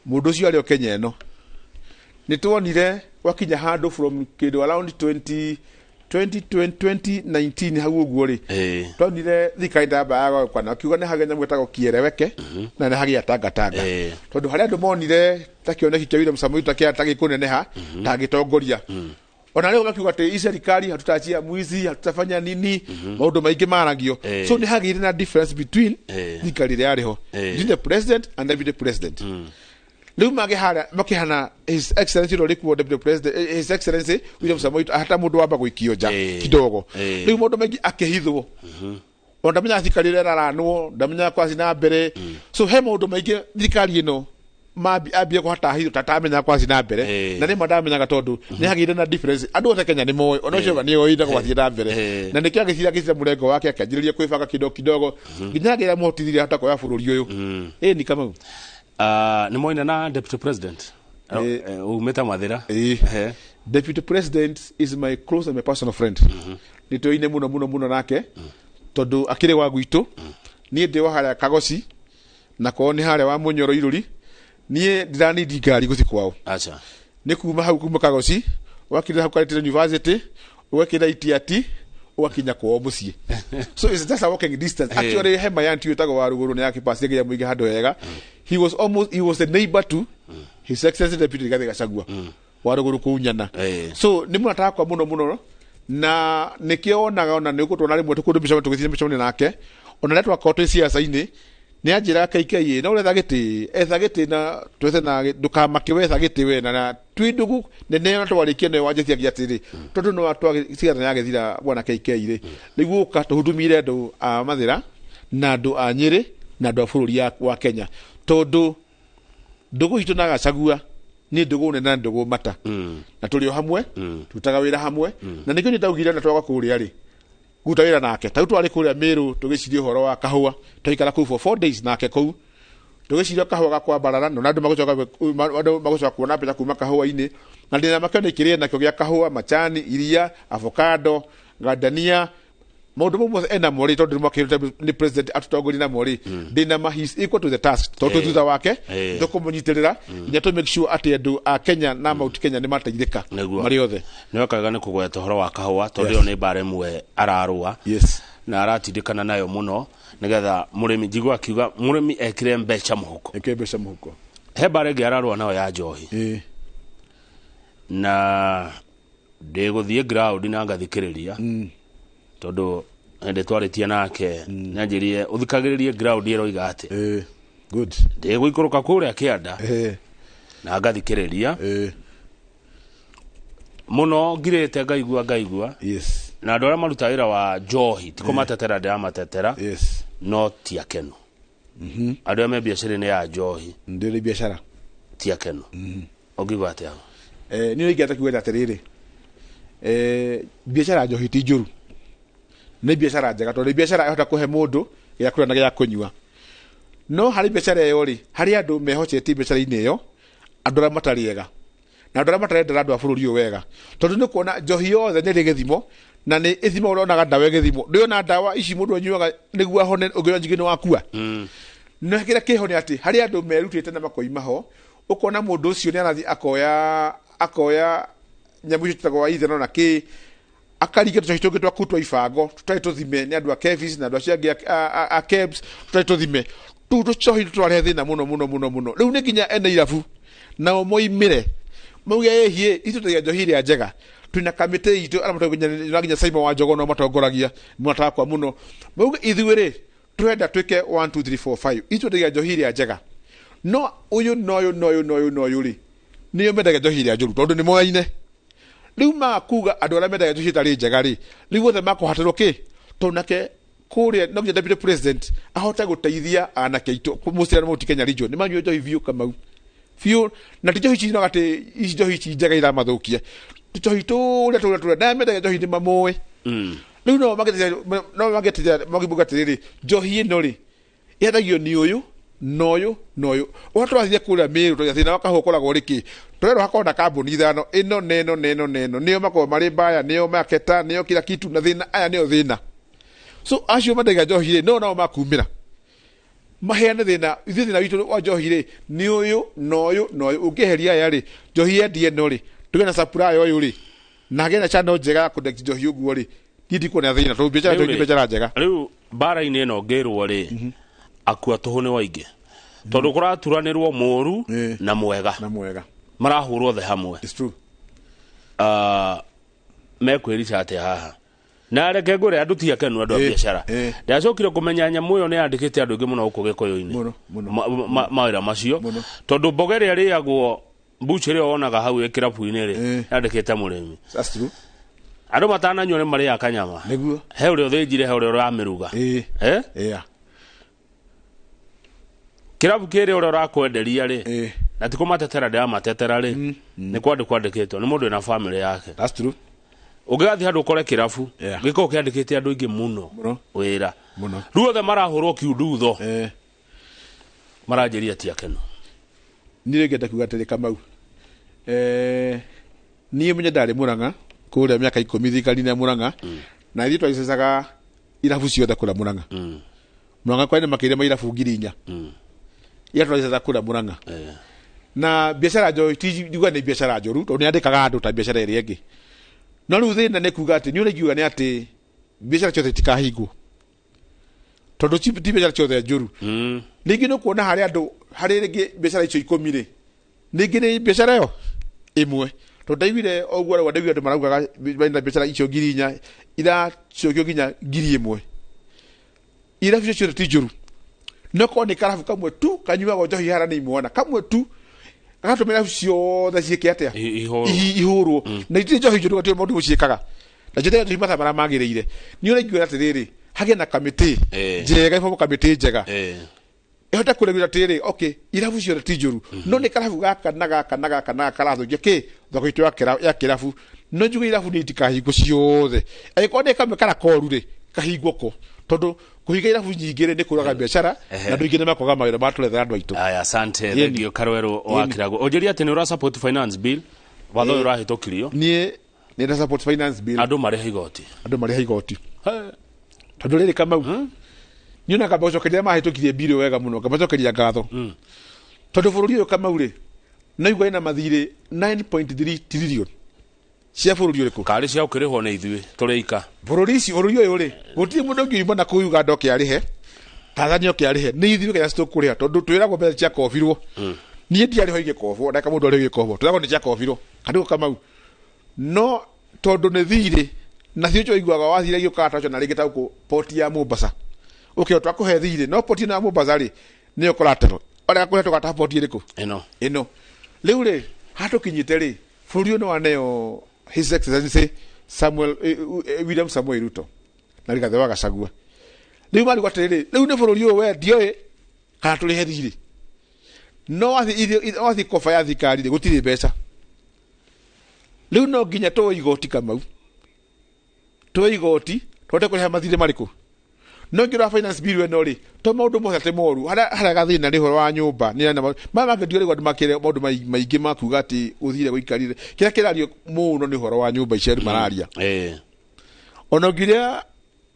mũndũ ũcio arĩ o Kenya ĩno, nĩ tuonire gwakinya handũ from kĩndũ around 20 2019 hau ũguo rĩ, twonire thirikari ndamba yagwakwa na kiuga nĩ hagĩa nyamũ ĩtagwo kiereweke na nĩ hagĩa tangatanga, tondũ harĩa andũ monire ta kĩoneki kĩa William Samoei ta kĩa ta gĩkũneneha ta gĩtongoria, ona rĩu gakiuga atĩ hii serikali hatutaachia mwizi, hatutafanya nini, maũndũ maingĩ maragio. So nĩ hagĩire na difference between thirikari ĩrĩa yarĩ ho, between the president and deputy president. Rĩu magĩhara makĩhana His Excellency ũrĩa ũrĩ kuo, Deputy President, His Excellency William Samoei, hata mũndũ wamba gũikio nja kidogo. Rĩu maũndũ maingĩ akĩhithwo, ona ndamenya thirikari ĩrĩa ĩraranwo, ndamenya kwaci na mbere. So he maũndũ maingĩ thirikari ĩno ambie kũhata hitho tatamenya kwaci na mbere. Na nĩma ndamenyaga tondũ nĩ hagĩire na difference. Andũ othe Kenya nĩ moĩ, ona ũcio nĩ oĩ gwathiĩ na mbere. Na nĩkĩo agĩcira agĩcira mũrengo wake, akĩanjĩrĩria kwĩbanga kidogo kidogo nginya agĩra mũhotithirie hata kuoya bũrũri ũyũ. Ĩ ni Kamau. Nĩ moina na Deputy President umĩte Mathĩra. Ĩĩ. Deputy President is my close and my personal friend. Nĩ tũine mũno mũno mũno nake tondũ akĩrĩ wa gwitũ. Niĩ ndĩ wa harĩa Kagoci na kwao nĩ harĩa wa Mũnyoro Irũri. Niĩ ndiranindi ngari gũthiĩ kwao. Acha. Nĩ kuma hau, kuma Kagoci, ũgakĩrĩra hau Karĩtĩra University, ũgakĩra Itiati, ũgakinya kwao mũciĩ. So it's just a walking distance. Actually, hema ya ntio ĩtagwo wa rũgũrũ nĩ yakĩpacia nginya mũingĩ handũ hega. He was almost, he was a neighbor to His Excellency Deputy Rigathi Gachagua wa rũgũrũ kũu Nyana. So nĩ mũrata wakwa mũno mũno, na nĩkĩo wonaga ona nĩ ũgũtwona rĩmwe tũkũndũ mĩcemanio, tũgĩthiĩ mĩcemanio nake. Ona rĩrĩa twakorwo twĩ ciaca-inĩ, nĩ anjĩraga KK, no ũretha gĩtĩ, etha gĩtĩ na twethe na ndũkamake, wetha gĩtĩ we na twĩ ndũgũ nene. Ona twarĩkia nayo wanjĩtiagia atĩrĩ, tondũ no twagĩcigana yagĩthira bwana KK rĩ, nĩguo ũka tũhudumire andũ a Mathĩra na andũ a Nyĩrĩ na andũ a bũrũri wa Kenya, tondũ ndũgũ itũ na Gachagua nĩ ndũgũ nene na ndũgũ mata na tũrĩ o hamwe, turutaga wĩra hamwe. Na nĩkĩo nĩ na twaga kũrĩa rĩ guta wĩra nake tau twarĩ kũrĩa Mĩrũ tũgĩciria ũhoro wa kahũa, twaikara kũu for 4 days nake kũu tũgĩciria kahũa ga kwambarara na andũ magũcoka, andũ magũcoka kuona mbeca kuma kahũa-inĩ. Na ndĩna makĩo nĩ kĩrĩa nakĩo gĩa kahũa, macani, iria, avocado, gandania, maũndũ mau mothe enamo rĩ, tondũ nĩmakĩrĩte nĩ president atũtongorie namo rĩ, ndĩna ma he is equal to the task, tondũ twĩ thutha wake, tũkũmũnyitĩrĩra nginya tũ make sure atĩ andũ a Kenya na Mount Kenya nĩ mateithĩka marĩ othe. Nĩ wekaga nĩ kũgweta ũhoro wa kahũa tondũ ĩyo nĩ mbara ĩmwe ararũa na aratindĩkana nayo mũno nĩgetha mũrĩmi, njigua akiuga mũrĩmi ekĩre mbeca mũhuko. Ĩkĩre mbeca mũhuko. He mbara ĩngĩ ararũa nayo ya njohi. Na ndĩgũthiĩ ground na ngathikĩrĩria tondũ hĩndĩ twarĩtie nake nĩanjĩrire ũthikagĩrĩrie ground ĩroiga atĩ. Ĩĩ, good. Ndĩgũikũrũka kũrĩa kĩanda na ngathikĩrĩria mũno, ngirĩte ngaigua ngaigua. Na andũ arĩa maruta wĩra wa njohi ti kũmatetera ndĩramatetera, no ti akenu andũ arĩa me biacara-inĩ ya njohi. Ndĩrĩ biacara. Ti akenu. Ũngiuga atĩa? Niĩ ingĩenda kuga atĩrĩrĩ, biacara ya njohi ti njũru, nĩ biacara njega tondũ nĩ biacara ĩhota kũhe mũndũ gĩa kũrĩa na gĩa kũnyua. No harĩ biacara ĩyo rĩ, harĩ andũ mehocetie biacara-inĩ ĩyo, andũ arĩa matarĩ ega na andũ arĩa matarendera andũ a bũrũri ũyũ wega, tondũ nĩ kuona njohi yothe nĩ ĩrĩ gĩthimo na nĩ ĩthimo. Ũronaga ndawa ĩgĩthimwo, ndĩona ndawa ici mũndũ anyuaga nĩguo ahone, ũngĩona njingĩ nĩ wakua. No kĩrĩa kĩho nĩ atĩ harĩ andũ merutĩte na makoima ho, ũkona mũndũ ũcio nĩ arathiĩ akoya nyamũ icio twĩtagwo wa ithano na kĩ, akaringa tũcohi tũngĩ twa kutwa ibango tũtarĩ tũthime nĩ andũ a Kebis na andũ acio angĩ a Kebs, tũtarĩ tũthime tũu tũcohi tũtwarehe thĩna mũno mũno mũno mũno. Rĩu nĩ nginya ene irabu nao moimĩre mauge ĩhiĩ itũ tũiga njohi ĩrĩa njega, twĩna kamĩtĩ itũ arĩa matongoragia, nginya Simon wa Njogo no matongoragia mũrata wakwa mũno, mauge ithuĩ rĩ twenda twĩke 1 2 3 4 5, itũ tũiga njohi ĩrĩa njega, no ũyũ na ũyũ na ũyũ na ũyũ na ũyũ rĩ nĩo mendaga njohi ĩrĩa njũru tondũ nĩ moyaine. Rĩu makuga andũ arĩa mendaga njohi ĩtarĩ njega rĩ, rĩu othe makũhatĩrwo kĩ, tondũ nake kũrĩa no nginya Deputy President ahote gũteithia anake aitũ mũcira na Mount Kenya region nĩ manyua njohi biũ Kamau, biũ. Na ti njohi ici no atĩ ici njohi ici njega iramathũkia, tũcohi tũrĩa tũrĩa tũrĩa na mendaga njohi nĩ mamũĩ. Rĩu no magĩteithia magiuga atĩrĩrĩ, njohi ĩno rĩ yendagio nĩ ũyũ na ũyũ na ũyũ. Ũrĩa tũrathiĩ kũrĩa Mĩrũ tũrĩa thĩna wa kahũa ũkoragwo rĩ kĩ, tũrerwo hakorwo na kambuni ithano, ĩno na ĩno na ĩno na ĩno, nĩo makoragwo marĩ mbaya, nĩo maketa, nĩo kila kitu na thĩna aya nĩo thĩna. So acio mendagia njohi rĩ, no nao makumĩra maheane thĩna. Ithuĩ thĩna witũ wa njohi rĩ nĩ ũyũ na ũyũ na ũyũ, ũngĩeheria aya rĩ, njohi yendie ĩno rĩ, tũgĩe na supply ũyũ rĩ, na hagĩe na channel njega ya kũndex njohi ũguo rĩ, niĩ ndikuona thĩna tondũ biacara njohi nĩ biacara njega. Rĩu mbara-inĩ ĩno ngĩrwo rĩ, akua tũhũ nĩ waingĩ tondũ kũraturanĩrwo mũru na mwega. Na mwega. Marahũrwo othe hamwe. It's true. Mekwĩrica atĩa haha? Na reke ngwĩre andũ ti akenu andũ a biacara. Ndacokire kũmenya nyamũ ĩyo nĩ yandĩkĩte andũ aingĩ mũno gũkũ Gĩkũyũ-inĩ. Mũno, mũno. Mawĩra macio. Tondũ mboga ĩrĩa ĩrĩagwo mbuci ĩrĩa wonaga hau ĩ kĩrabu-inĩ rĩ, yandĩkĩte mũrĩmi. That's true. Andũ matananyua nĩ marĩaga kanyama. Nĩguo. He ũrĩa ũthĩnjire, he ũrĩa ũramĩruga. Eh? Yeah. Kĩrabu kĩrĩa ũrĩa ũrakwenderia rĩ, na ti kũmatetera ndĩramatetera rĩ, nĩ kwandĩkwo andĩkĩtwo nĩ mũndũ wĩna famĩlĩ yake. That's true. Ũngĩgathiĩ handũ ũkore kĩrabu Yeah. gĩkoragwo kĩandĩkĩte andũ aingĩ mũno Mũno. wĩra. Mũno. Rĩu othe marahũrwo kiundutho. Maranjĩria ti akenu. Niĩ rĩngĩ kuga atĩrĩ Kamau. Niĩ menye ndarĩ Murang'a kũrĩa mĩaka 10 thirikari-inĩ ya Murang'a, na ithuĩ twaicecaga irabu ciothe kũrĩa Murang'a. Murang'a kwarĩ na makĩria ma irabu 4,000. Iria twaicecaga kũrĩa Murang'a. Na biacara njohi ti njuga nĩ biacara njũru tondũ nĩ yandĩkaga andũ ta biacara ĩrĩa ĩngĩ. No rĩu thĩna nĩ kuga atĩ niĩ ũrĩa ingiuga nĩ atĩ biacara ciothe itikahingwo. Tondũ ti biacara ciothe njũru. Rĩngĩ nĩ ũkuona harĩ andũ harĩ rĩngĩ biacara icio 10 rĩ, rĩngĩ nĩ biacara ĩyo ĩmwe. Tondũ ndaiguire o ũguo arauga, ndaiguire andũ maraugaga mena biacara icio 4,000 iracokio nginya 1,000. Irabu icio ciothe ti njũru. No korwo nĩ karabu kamwe tu kanyuagwo njohi hara nĩ imwana kamwe tu gagatũma irabu ciothe ciĩke atĩa? Ihũrwo. Ihũrwo. Na itirĩ njohi njũru gũtirĩ mũndũ ũciĩkaga. Na njĩra njohi mathaa marĩa magĩrĩire. Niĩ ũrĩa ingiuga atĩrĩrĩ, hagĩe na kamĩtĩ njega, ĩbomwo kamĩtĩ njega. Ĩhote kũregura atĩrĩrĩ, okay, irabu ciothe ti njũru. No nĩ karabu gaka na gaka na gaka na gaka karathũkia kĩ thoko itũ ya kĩrabu. No njuge irabu nĩ itikahingwo ciothe. Angĩkorwo nĩ kamwe kara koru rĩ, kahingwo ko. Tondũ kũhinga irabu nyingĩ rĩ, nĩ kũraga biacara, na andũ aingĩ nĩ makwaga mawĩra matũrethera andũ aitũ. Aya, asante, thank you Karweru wa Kirago. Ũnjĩrie atĩ nĩ ũra support finance bill, watho ũyũ ũrahĩtũkirio. Niĩ nĩ nda support finance bill. Andũ marĩhe igoti. Andũ marĩhe igoti. Tondũ rĩrĩ Kamau, niĩ ona ngamba gũcokeria mahĩtũkirie bill wega mũno, ngamacokeria ngatho. Tondũ bũrũri ũyũ Kamau rĩ, no igua ĩna mathirĩ 9.3 trillion cia bũrũri ũrĩkũ? Karĩ cia gũkĩrĩhwo nĩ ithuĩ tũrĩ ika. Bũrũri ici, bũrũri ũyũ rĩ, gũtirĩ mũndũ ũngiuma na kũu Uganda oke arĩhe, Tanzania oke arĩhe, nĩ ithuĩ Kenya tũkũrĩha tondũ twĩragwo mbeca ciakobirwo. Niĩ ndiarĩho igĩkobwo, ndaka mũndũ arĩho igĩkobwo, twĩragwo nĩ ciakobirwo. Kandugo Kamau. No tondũ nĩ thirĩ, na thirĩ ũcio ũiguaga wathire gĩũkaga ta ũcio na rĩngĩ ta gũkũ poti ya Mombasa. Ũkĩrwo twakũhe thirĩ, no poti ĩno ya Mombasa rĩ, nĩyo collateral. Ũrĩa kũrĩa tũgata poti ĩrĩkũ? Ĩno. Ĩno. Rĩu rĩ, haha tũkinyĩte rĩ, bũrũri ũyũ nĩ waneo His Excellency Samuel, William Samoei Ruto na Rigathĩ wa Gachagua. Rĩu marigwo atĩrĩrĩ, rĩu nĩ bũrũri ũyũ wendio ĩ, kana tũrĩhe thirĩ. No wathiĩ koba ya thirikari rĩ, gũtirĩ mbeca. Rĩu no nginya tũoe igoti Kamau. Tũoe igoti, tũhote kũrĩha mathirĩ marĩkũ. No ngĩrora finance bill ĩno rĩ, to maũndũ mothe atĩ moru. Harĩa gathĩna nĩ ũhoro wa nyũmba, nĩ na maya mangĩ ndiũrĩgwo andũ makĩre maũndũ maingĩ ma kuga atĩ gũthire gũikarire. Kĩrĩa kĩrario mũno nĩ ũhoro wa nyũmba icio andũ mararia. Ona ũngĩrĩa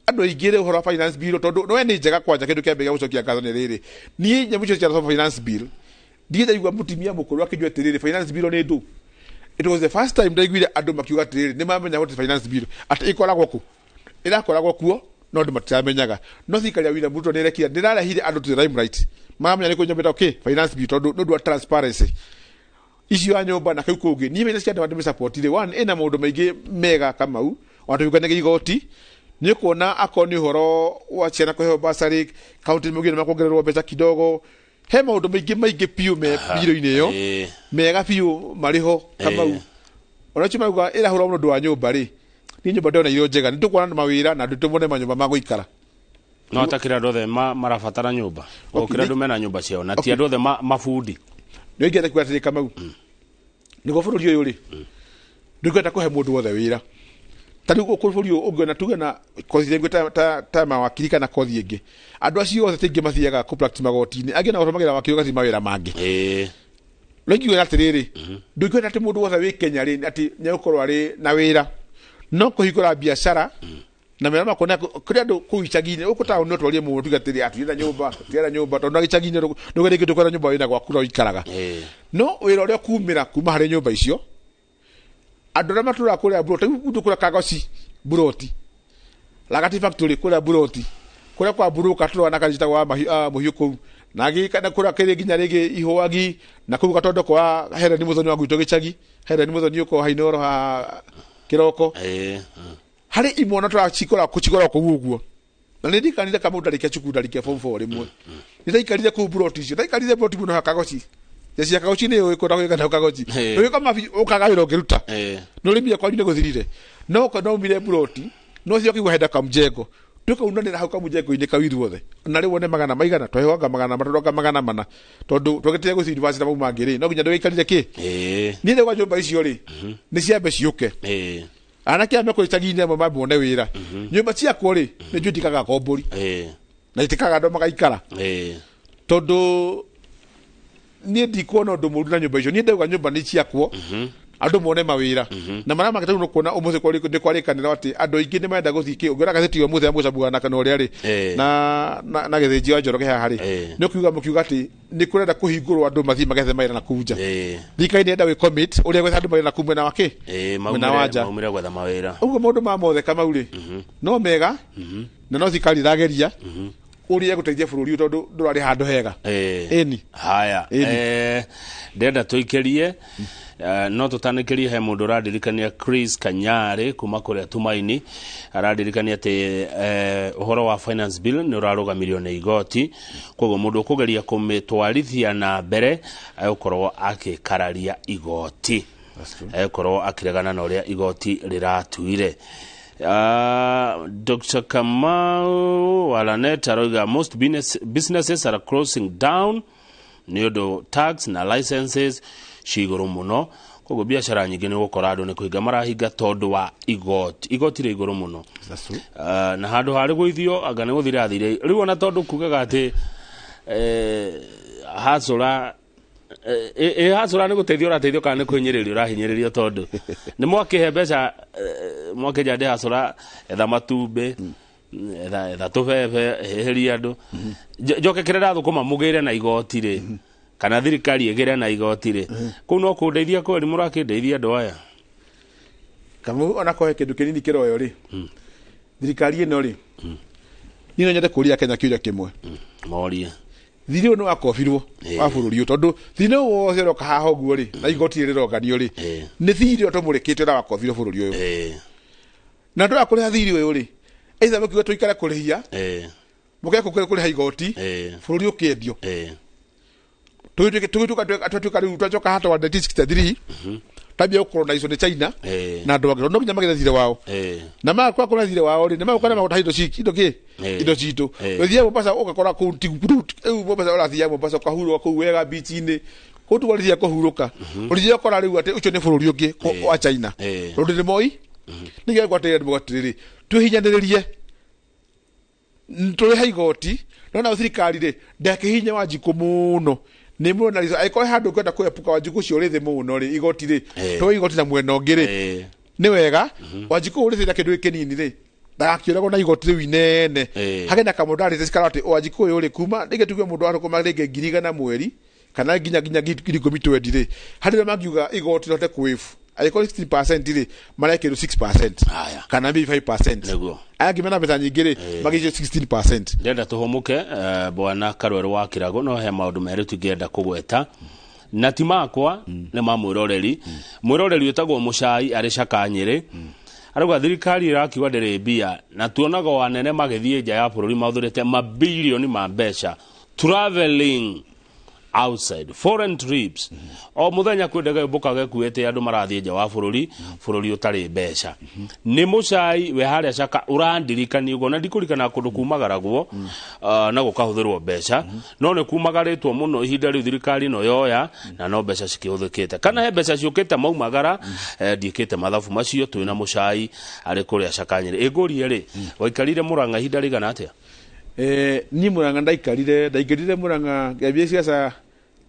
andũ aingĩ rĩ ũhoro wa finance bill, tondũ we nĩ njega kwanja kĩndũ kĩa mbere gĩa gũcokia ngatho nĩ rĩrĩ. Niĩ nyamũ icio cia finance bill, ndiĩ ndaigua mũtumia mũkũrũ akĩnjua atĩrĩrĩ, finance bill nĩ ndũ. It was the first time ndaiguire andũ makiuga atĩrĩrĩ, nĩ mamenya what is finance bill, atĩ ĩkoragwo kũ? Ĩrakoragwo kuo, no andũ matiramenyaga. No thirikari ya William Ruto nĩ ĩrekire, nĩ ĩrarehire andũ to the limelight. Maramenya nĩ kũnyamĩta kĩ finance bill tondũ nĩ ũndũ wa transparency. Icio ya nyũmba na kĩu kũngĩ. Niĩ mbeca cia andũ ndĩmĩsupportire. One, ĩna maũndũ maingĩ mega Kamau, ona tũhinganagia igoti. Nĩ ũkuona akorwo nĩ ũhoro wa ciana kũheo bursary, county nĩ maugire nĩ makuongererwo mbeca kidogo. He maũndũ maingĩ maingĩ biũ me biũ-inĩ ĩyo. Mega biũ marĩ ho Kamau. Ona ũcio marauga ĩrahũra mũndũ wa nyũmba rĩ, niĩ nyũmba ndĩrona irĩ o njega. Nĩ tũkuona mawĩra na andũ tũmone manyũmba ma gũikara. No atakĩrĩ andũ othe marabatara nyũmba. Gũkĩra andũ mena nyũmba ciao, na ti andũ othe mabundi. Nĩ ingĩenda kuga atĩrĩ Kamau, nĩguo bũrũri ũyũ rĩ, ndũngĩhota kũhe mũndũ wothe wĩra. Ta rĩu gũkũ bũrũri ũyũ ũngĩona tuge na kothi ĩngĩ ta mawakiri kana kothi ĩngĩ, andũ acio othe ti aingĩ mathiaga kũ practice magoti-inĩ, angĩ nao matũmagĩra wakiri ũgathiĩ mawĩra mangĩ. No ingiuga atĩrĩrĩ, ndũngĩhota atĩ mũndũ wothe wĩ Kenya rĩ, atĩ nĩegũkorwo arĩ na wĩra. No kũhingũra biacara, na mera makwa nĩ kũrĩ andũ kũu icagi-inĩ, gũkũ taũni no twarie mũno tuge atĩrĩ, tũtirenda nyũmba, tũtirenda nyũmba, tondũ na gĩcagi-inĩ ndũgĩ rĩngĩ ndũkwenda nyũmba wĩna gwaku no ũikaraga. No wĩra ũrĩa ũkumĩra kuma harĩ nyũmba icio, andũ arĩa matũraga kũrĩa Mburoti, rĩu mũndũ kũrĩa Kagoci, Mburoti, Lagati Factory kũrĩa Mburoti, kũrĩa kwa Mburuka tũrona na kanjita wa Mũhiũ kũu, na gĩka na kũrĩa kĩrĩ nginya rĩngĩ Ihũagi, na kũu Gatondo kwa Hereni Mũthoni wa gwitũ gĩcagi, Hereni Mũthoni ũko Hainoro ha Kĩroko. Harĩ imwana tũracikora kũcigora kũu ũguo. Na nĩ ndikanire kamau ndarĩkia cukuru, ndarĩkia form 4 rĩmwe. Nĩ ndaikarire kũu buroti icio, ndaikarire buroti mũno ha Kagochi. Jeshi ya Kagochi nĩ yũĩ kũrĩa gwĩka Kagochi. Ũgĩka mabi ũkaga wĩra ũngĩruta. No rĩmia kwanyu nĩ gũthirire. No no umire buroti, no ũcio ũkĩigua henda kamjengo. Tũkaunanĩra hau kamjengo-inĩ kau ithuothe. Na rĩu wone magana maigana, twahewanga magana matatũ anga magana mana. Tondũ twagĩtire gũthiĩ university na mau mangĩ rĩ, no nginya ndũgĩikarire kĩ? Niĩ ndauga nyũmba icio rĩ, nĩ ciambe ciũke. Anake aya mekũrĩ icagi-inĩ amwe mambe mone wĩra. Nyũmba ciakwo rĩ, nĩ njũĩ itikaga kombũri. Na itikaga andũ magaikara. Tondũ niĩ ndikuona ũndũ mũru na nyũmba icio. Niĩ ndauga nyũmba nĩ ciakwo, andũ mone mawĩra. Na marĩa mangĩ tarĩu nĩũkuona ũmũthĩ nĩ kwarĩkanĩrwo atĩ andũ aingĩ nĩ marenda gũthiĩ kĩ, ũngĩona gazeti ya ũmũthĩ ya Mũcambuga na kana ũrĩa rĩ, na Gĩthĩnji wa Njoroge haha rĩ, nĩ ũkiuga mũkiuga atĩ nĩ kũrenda kũhingũrwo andũ mathiĩ magethe mawĩra na kũu nja. Thirikari nĩ ĩrenda gwĩ commit ũrĩa gwetha andũ mawĩra na kũu mwena wa kĩ? Mwena wa nja. Maumire gwetha mawĩra. Ũguo maũndũ ma mothe Kamau rĩ, no mega, na no thirikari ĩrageria ũrĩa ĩgũteithia bũrũri ũyũ tondũ ndũrarĩ handũ hega. Ĩni. Haya. Ĩni. Ndĩrenda tũikĩrie, no tũtanĩkĩrie he mũndũ ũrandirikania Chris Kanyarĩ kuma kũrĩa Tumaini, arandirikania atĩ ũhoro wa finance bill nĩ ũrarũgamirio nĩ igoti, koguo mũndũ ũkũgeria kũmĩtwarithia na mbere egũkorwo akĩkararia igoti, egũkorwo akĩregana na ũrĩa igoti rĩratuire. Dr. Kamau Walanet aroiga most businesses are closing down nĩ ũndũ tax na licenses ci igũrũ mũno, koguo biacara nyingĩ nĩ ũgũkora andũ nĩ kũhinga marahinga tondũ wa igoti, igoti rĩ igũrũ mũno. That's true. Na handũ harĩ gũithio anga nĩ gũthira athire rĩu, ona tondũ kugaga atĩ hacũra hacũra nĩ gũteithio ũrateithio kana nĩ kũhinyĩrĩrio ũrahinyĩrĩrio, tondũ nĩ mwakĩhe mbeca, mwakĩnja ndĩ hacũra etha matumbĩ, etha tũbebe, hĩhĩria andũ, njoke kĩrĩa ndathũkũma mũgĩre na igoti rĩ, kana thirikari ĩgĩre na igoti rĩ, kũu no kũndeithia kweri mũrakĩndeithia andũ aya. Kamau ona kohe kĩndũ kĩnini kĩroyo rĩ, thirikari ĩno rĩ, niĩ no nyende kũria Kenya kĩũria kĩmwe. Morie. Thirĩ ũyũ nĩ wakobirwo wa bũrũri ũyũ, tondũ thirĩ ũyũ wothe ũroka haha ũguo rĩ, na igoti rĩrĩ rĩronganio rĩ, nĩ thirĩ ũrĩa tũmũrĩkĩte ũrĩa wakobirwo bũrũri ũyũ. Na ndũra kũrĩha thirĩ ũyũ rĩ, either mũkiuge tũikare kũrĩhia, mũkĩe kũrĩha igoti, bũrũri ũkĩendio. Tũgĩtuĩka rĩu twacoka haha twa 1963, tambia gũcolonizwo nĩ China na andũ angĩ, no nginya magĩre thirĩ wao. Na magakora kũrĩa thirĩ wao rĩ, nĩ magũka na magũtaha indo indo kĩ? Indo citũ. Ũthiĩ Mombasa ũgakora kũu ti rĩu Mombasa ũrathiĩ Mombasa ũkahurũka kũu wega beach-inĩ, kũu tiguo ũrĩthiĩ kũhurũka. Ũrĩthiĩ ũkora rĩu atĩ ũcio nĩ bũrũri ũngĩ wa China. Tondũ nĩ moi, nĩkĩo ngwatĩrĩra ndĩ atĩrĩrĩ, twĩhinyanĩrĩrie, tũrĩhe igoti, no nayo thirikari rĩ, ndakĩhihinya Wanjikũ mũno. Nĩ mũno na angĩkorwo he handũ ũngĩenda kũepuka Wanjikũ ũcio ũrĩ thĩ mũno rĩ, igoti rĩ, tũhe igoti na mwena ũngĩ rĩ, nĩ wega. Wanjikũ ũrĩ thĩ na kĩndũ kĩnini rĩ, ndagakĩũragwo na igoti rĩu inene. Hagĩe na kamũndarĩte cikara atĩ Wanjikũ ũyũ rĩ, kuma rĩngĩ tuge mũndũ athũkũma rĩngĩ ngiri igana mweri, kana nginya ngiri ikũmi twendi rĩ, harĩ rĩrĩa mangiuga igoti rĩhote kũwĩbu. Angĩkorwo 16% rĩ, marekĩrwo 6%. Haya. Kana maybe 5%. Nĩguo. Aya angĩ mena mbeca nyingĩ rĩ, magĩcio 16%. Ndĩrenda tũhũmũke, bwana Karwerũ wa Kĩrago, no he maũndũ merĩ tũngĩenda kũgweta. Na ti makwa, nĩ ma mwĩroreri. Mwĩroreri wĩtagwo Mũcai arĩ Caka Nyĩrĩ. Arauga thirikari ĩrakiuga ndĩrĩ mbia, na tuonaga o anene magĩthiĩ nja ya bũrũri mahũthĩrĩte mabilioni ma mbeca traveling outside foreign trips. O muthenya kwĩ ndege yũmbũkaga ĩkuĩte andũ marathiĩ nja wa bũrũri, bũrũri ũtarĩ mbeca. Nĩ Mũcai we harĩa Caka ũrandirikania ũguo, na ndikũririkana kũndũ kumagaragwo, na gũkahũthĩrwo mbeca, no nĩ kumagarĩtwo mũno ihinda rĩu thirikari ĩno yoya, na no mbeca cikĩhũthĩkĩte. Kana he mbeca ciũkĩte maumagara, ndiĩkĩte mathabu macio, twĩna Mũcai arĩ kũrĩa Caka Nyĩrĩ. Ĩngũrie rĩ, waikarire Mũrang'a ihinda rĩigana atĩa? Niĩ Mũrang'a ndaikarire, ndaingĩrire Mũrang'a ngĩambia ciaca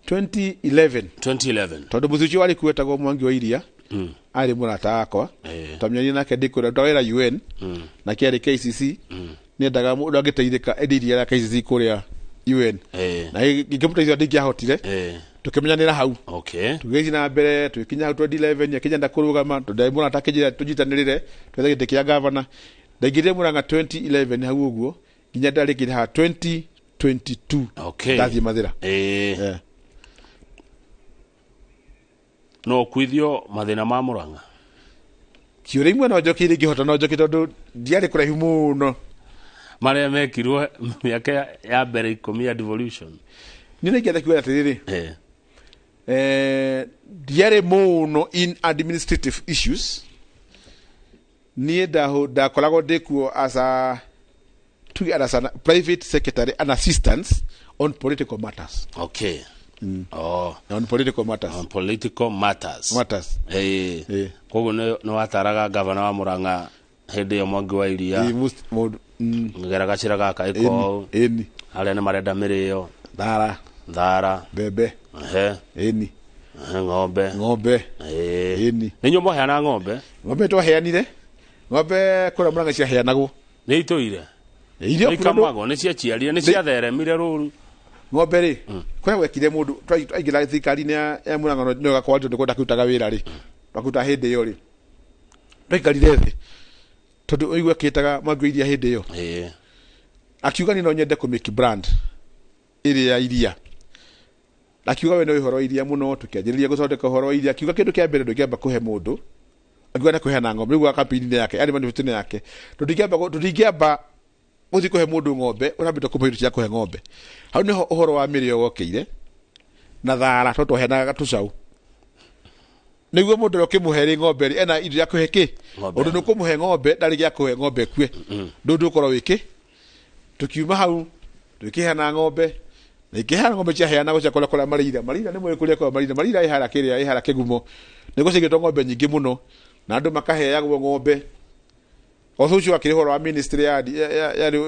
2011. 2011. Tondũ mũthuri ũcio warĩ kuo etagwo Mwangi wa Iria, arĩ mũrata wakwa. Twamenyanire nake ndĩ kũrĩa, ndawĩra UN, nake arĩ KCC. Nĩendaga mũndũ angĩteithĩka ĩndĩ iria rĩa KCC kũrĩa UN. Na ngĩmũteithia ndingĩahotire. Tũkĩmenyanĩra hau. Tũgĩthiĩ na mbere, tũgĩkinya hau 2011, akĩnyenda kũrũgama, tondũ ndarĩ mũrata akĩnjĩra tũnyitanĩrĩre, twethe gĩtĩ kĩa gavana. Ndaingĩrire Mũrang'a 2011 hau ũguo, nginya ndarĩkire haha 2022. Ndathiĩ Mathĩra. No ũkuithio mathĩna ma Mũrang'a? Ciũria imwe no njokie iria ingĩhota no njokie tondũ ndiarĩ kũraihu mũno. Marĩa mekirwo mĩaka ya mbere 10 ya devolution. Niĩ nĩ ingĩenda kuuga atĩrĩrĩ, ndiarĩ mũno in administrative issues. Niĩ ndakoragwo ndĩ kuo as a tuge as a private secretary and assistant on political matters. Okay. Oh. On political matters. On political matters. Matters. Koguo nĩ wataraga gavana wa Murang'a hĩndĩ ĩyo Mwangi wa Iria. Ngera gacĩra gaka ĩko. Arĩa nĩ marenda mĩrĩo. Thara. Mbembe. Ĩni. Ng'ombe. Ng'ombe. Ĩni. Nĩ inyuĩ mwaheanaga ng'ombe? Ng'ombe twaheanire. Ng'ombe kũrĩa Murang'a ciaheanagwo. Nĩ itũire. Irio ikamagwo nĩ ciaciarire nĩ ciatheremire rũru. Ng'ombe rĩ, kũrĩa gwekire mũndũ twaingĩra thirikari-inĩ ya Murang'a no gakorwo tondũ ndakĩrutaga wĩra rĩ, twakĩruta hĩndĩ ĩyo rĩ, twaikarire thĩ tondũ ũigua akĩĩtaga Mwangi wa Iria hĩndĩ ĩyo. Akiuga niĩ no nyende kũ make brand ĩrĩa ya iria. Akiuga we no ũhoro wa iria mũno, tũkĩanjĩrĩria gũthondeka ũhoro wa iria. Akiuga kĩndũ kĩa mbere ndũngĩamba kũhe mũndũ, akiuga nĩ kũheana ng'ombe rĩu campaign-inĩ yake, yarĩ manifesto-inĩ yake, tũtingĩamba gũthiĩ kũhe mũndũ ng'ombe ũrambĩte kũmũhe indo cia kũhe ng'ombe. Hau nĩho ũhoro wa mĩrĩo wokĩire na thara tondũ twaheanaga tũcaũ. Nĩguo mũndũ ũrĩa ũkĩmũhe rĩ ng'ombe rĩ ena indo cia kũhe kĩ? Ũndũ nĩ ũkũmũhe ng'ombe ndarĩ gĩa kũhe ng'ombe ĩkue. Ndũ ndũkorwo wĩ kĩ? Tũkiuma hau tũkĩheana ng'ombe na ikĩheana ng'ombe ciaheanagwo cia kũrĩa kũrĩa Marira. Marira nĩ mũĩ kũrĩa kwa Marira. Marira ĩ harĩa kĩrĩa ĩ harĩa Kĩgumo. Nĩguo ciaigĩtwo ng'ombe nyingĩ mũno na andũ makaheagwo ng'ombe. O ũcio akĩrĩ ũhoro wa ministry ya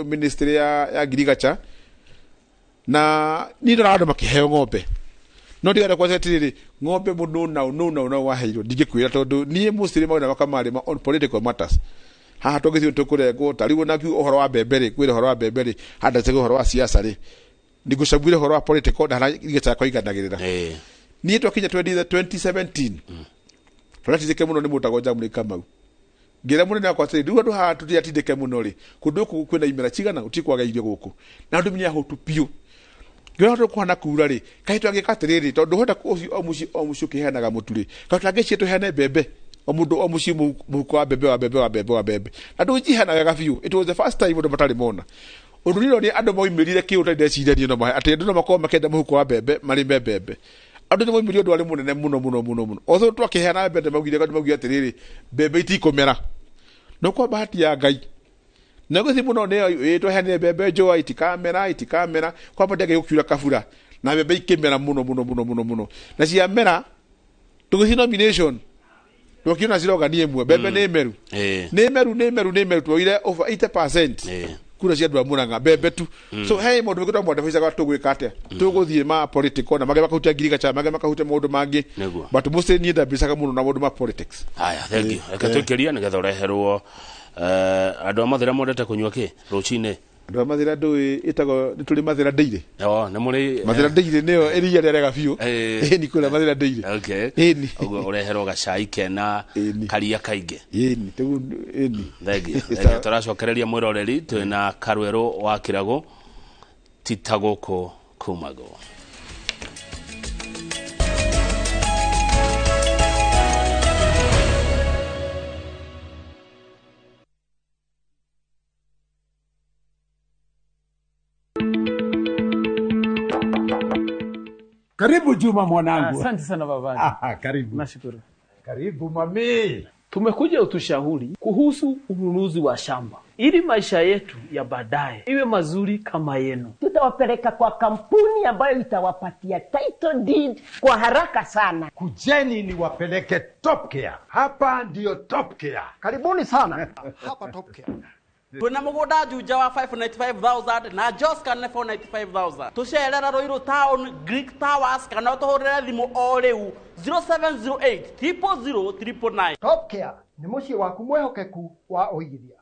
ministry ya agriculture na niĩ ndoraga andũ makĩheo ng'ombe. No ndigada kwa atĩrĩrĩ ng'ombe mũndũ no no waheirwo ndingĩkwĩra tondũ niĩ mostly maũndũ makwa marĩ on political matters. Haha tũngĩthiĩ tũkũrengwo ta rĩu ona ũhoro wa mbembe rĩ, kwĩra ũhoro wa mbembe rĩ, handacege ũhoro wa siasa rĩ, ndigũcaguire ũhoro wa political na harĩa igĩcaga kũiganagĩrĩra. Niĩ twakinya 2017 tũratindĩke mũno nĩ mũndũ Njamũri Kamau. Ngĩra mũnene wakwa atĩrĩ, rĩu andũ haha tũtiratindĩke mũno rĩ, kũndũ gũkũ kwĩna imera cigana gũtikwaga irio gũkũ na andũ nĩ ahũtu biũ. Ngĩona andũ kũhana kura rĩ, kaĩ twangĩka atĩrĩrĩ, tondũ hota o mũciĩ ũkĩheanaga mũtu rĩ, kaĩ twangĩcie tũheane mbembe o mũndũ o mũciĩ mũhuko wa mbembe wa mbembe wa mbembe wa mbembe na ndũgĩciheana wega biũ. It was the first time andũ matarĩ mona ũndũ nĩ ndonire andũ moimĩrire kĩ ũtarĩ ndeciria niĩ no mahe atĩ andũ no makorwo makĩenda mũhuko wa mbembe marĩme mbembe. Andũ nĩ moimĩrire ũndũ warĩ mũnene mũno mũno mũno mũno. Although twakĩheana mbembe maugire andũ maugire atĩrĩrĩ mbembe itikũmera, no kwa bahati ya Ngai na gũthiĩ mũno nĩ twaheanire mbembe njũa itikamera kwa bahati ya Ngai gũkiura kabura na mbembe ikĩmera mũno mũno mũno mũno mũno na ciamera tũgĩthiĩ nomination tũkiona cirogani ĩmwe mbembe nĩ meru nĩ meru nĩ meru nĩ meru tuoire over 80% kura cia andũ a Murang'a mbembe tu. So he maũndũ maingĩ twamwandĩkithaga tũgwĩka atĩa, tũgũthiĩ ma political na mangĩ makahutia ngirigacha mangĩ makahutia maũndũ mangĩ, but mostly niĩ ndambicaga mũno na maũndũ ma politics. Haya, thank you. Reke tũikĩrie nĩgetha ũreherwo andũ a Mathĩra mwendete kũnyua kĩ rũcinĩ? Andũ a Mathĩra ndũĩ ĩtagwo nĩ tũrĩ Mathĩra Dairy. Nĩ mũrĩ Mathĩra Dairy nĩyo iria rĩrĩa rĩega biũ. Ĩni kũrĩa Mathĩra Dairy. Okay. Ĩni. Ũguo ũreherwo gacai kena karia kaingĩ. Ĩni, rĩu ĩni. Thank you. Tũracokereria mwĩroreri twĩna Karwerũ wa Kĩragũ tita gũkũ kumagwo. Karibu Juma mwanangu. Asante sana baba. Karibu. Nashukuru. Karibu mami. Tumekuja utushauri kuhusu ununuzi wa shamba ili maisha yetu ya baadaye iwe mazuri kama yenu. Tutawapeleka kwa kampuni ambayo itawapatia title deed kwa haraka sana. Kujeni niwapeleke Top Care. Hapa ndio Top Care. Karibuni sana. Hapa Top Care. Twina mugunda Juja wa 595,000 na Joska nĩ 495,000. Tucerera Ruiru Town, Greek Towers kana utuhurire thimu o riu 0708 000 999. Top Care nĩ mũciĩ waku mwehokeku wa ũigithia.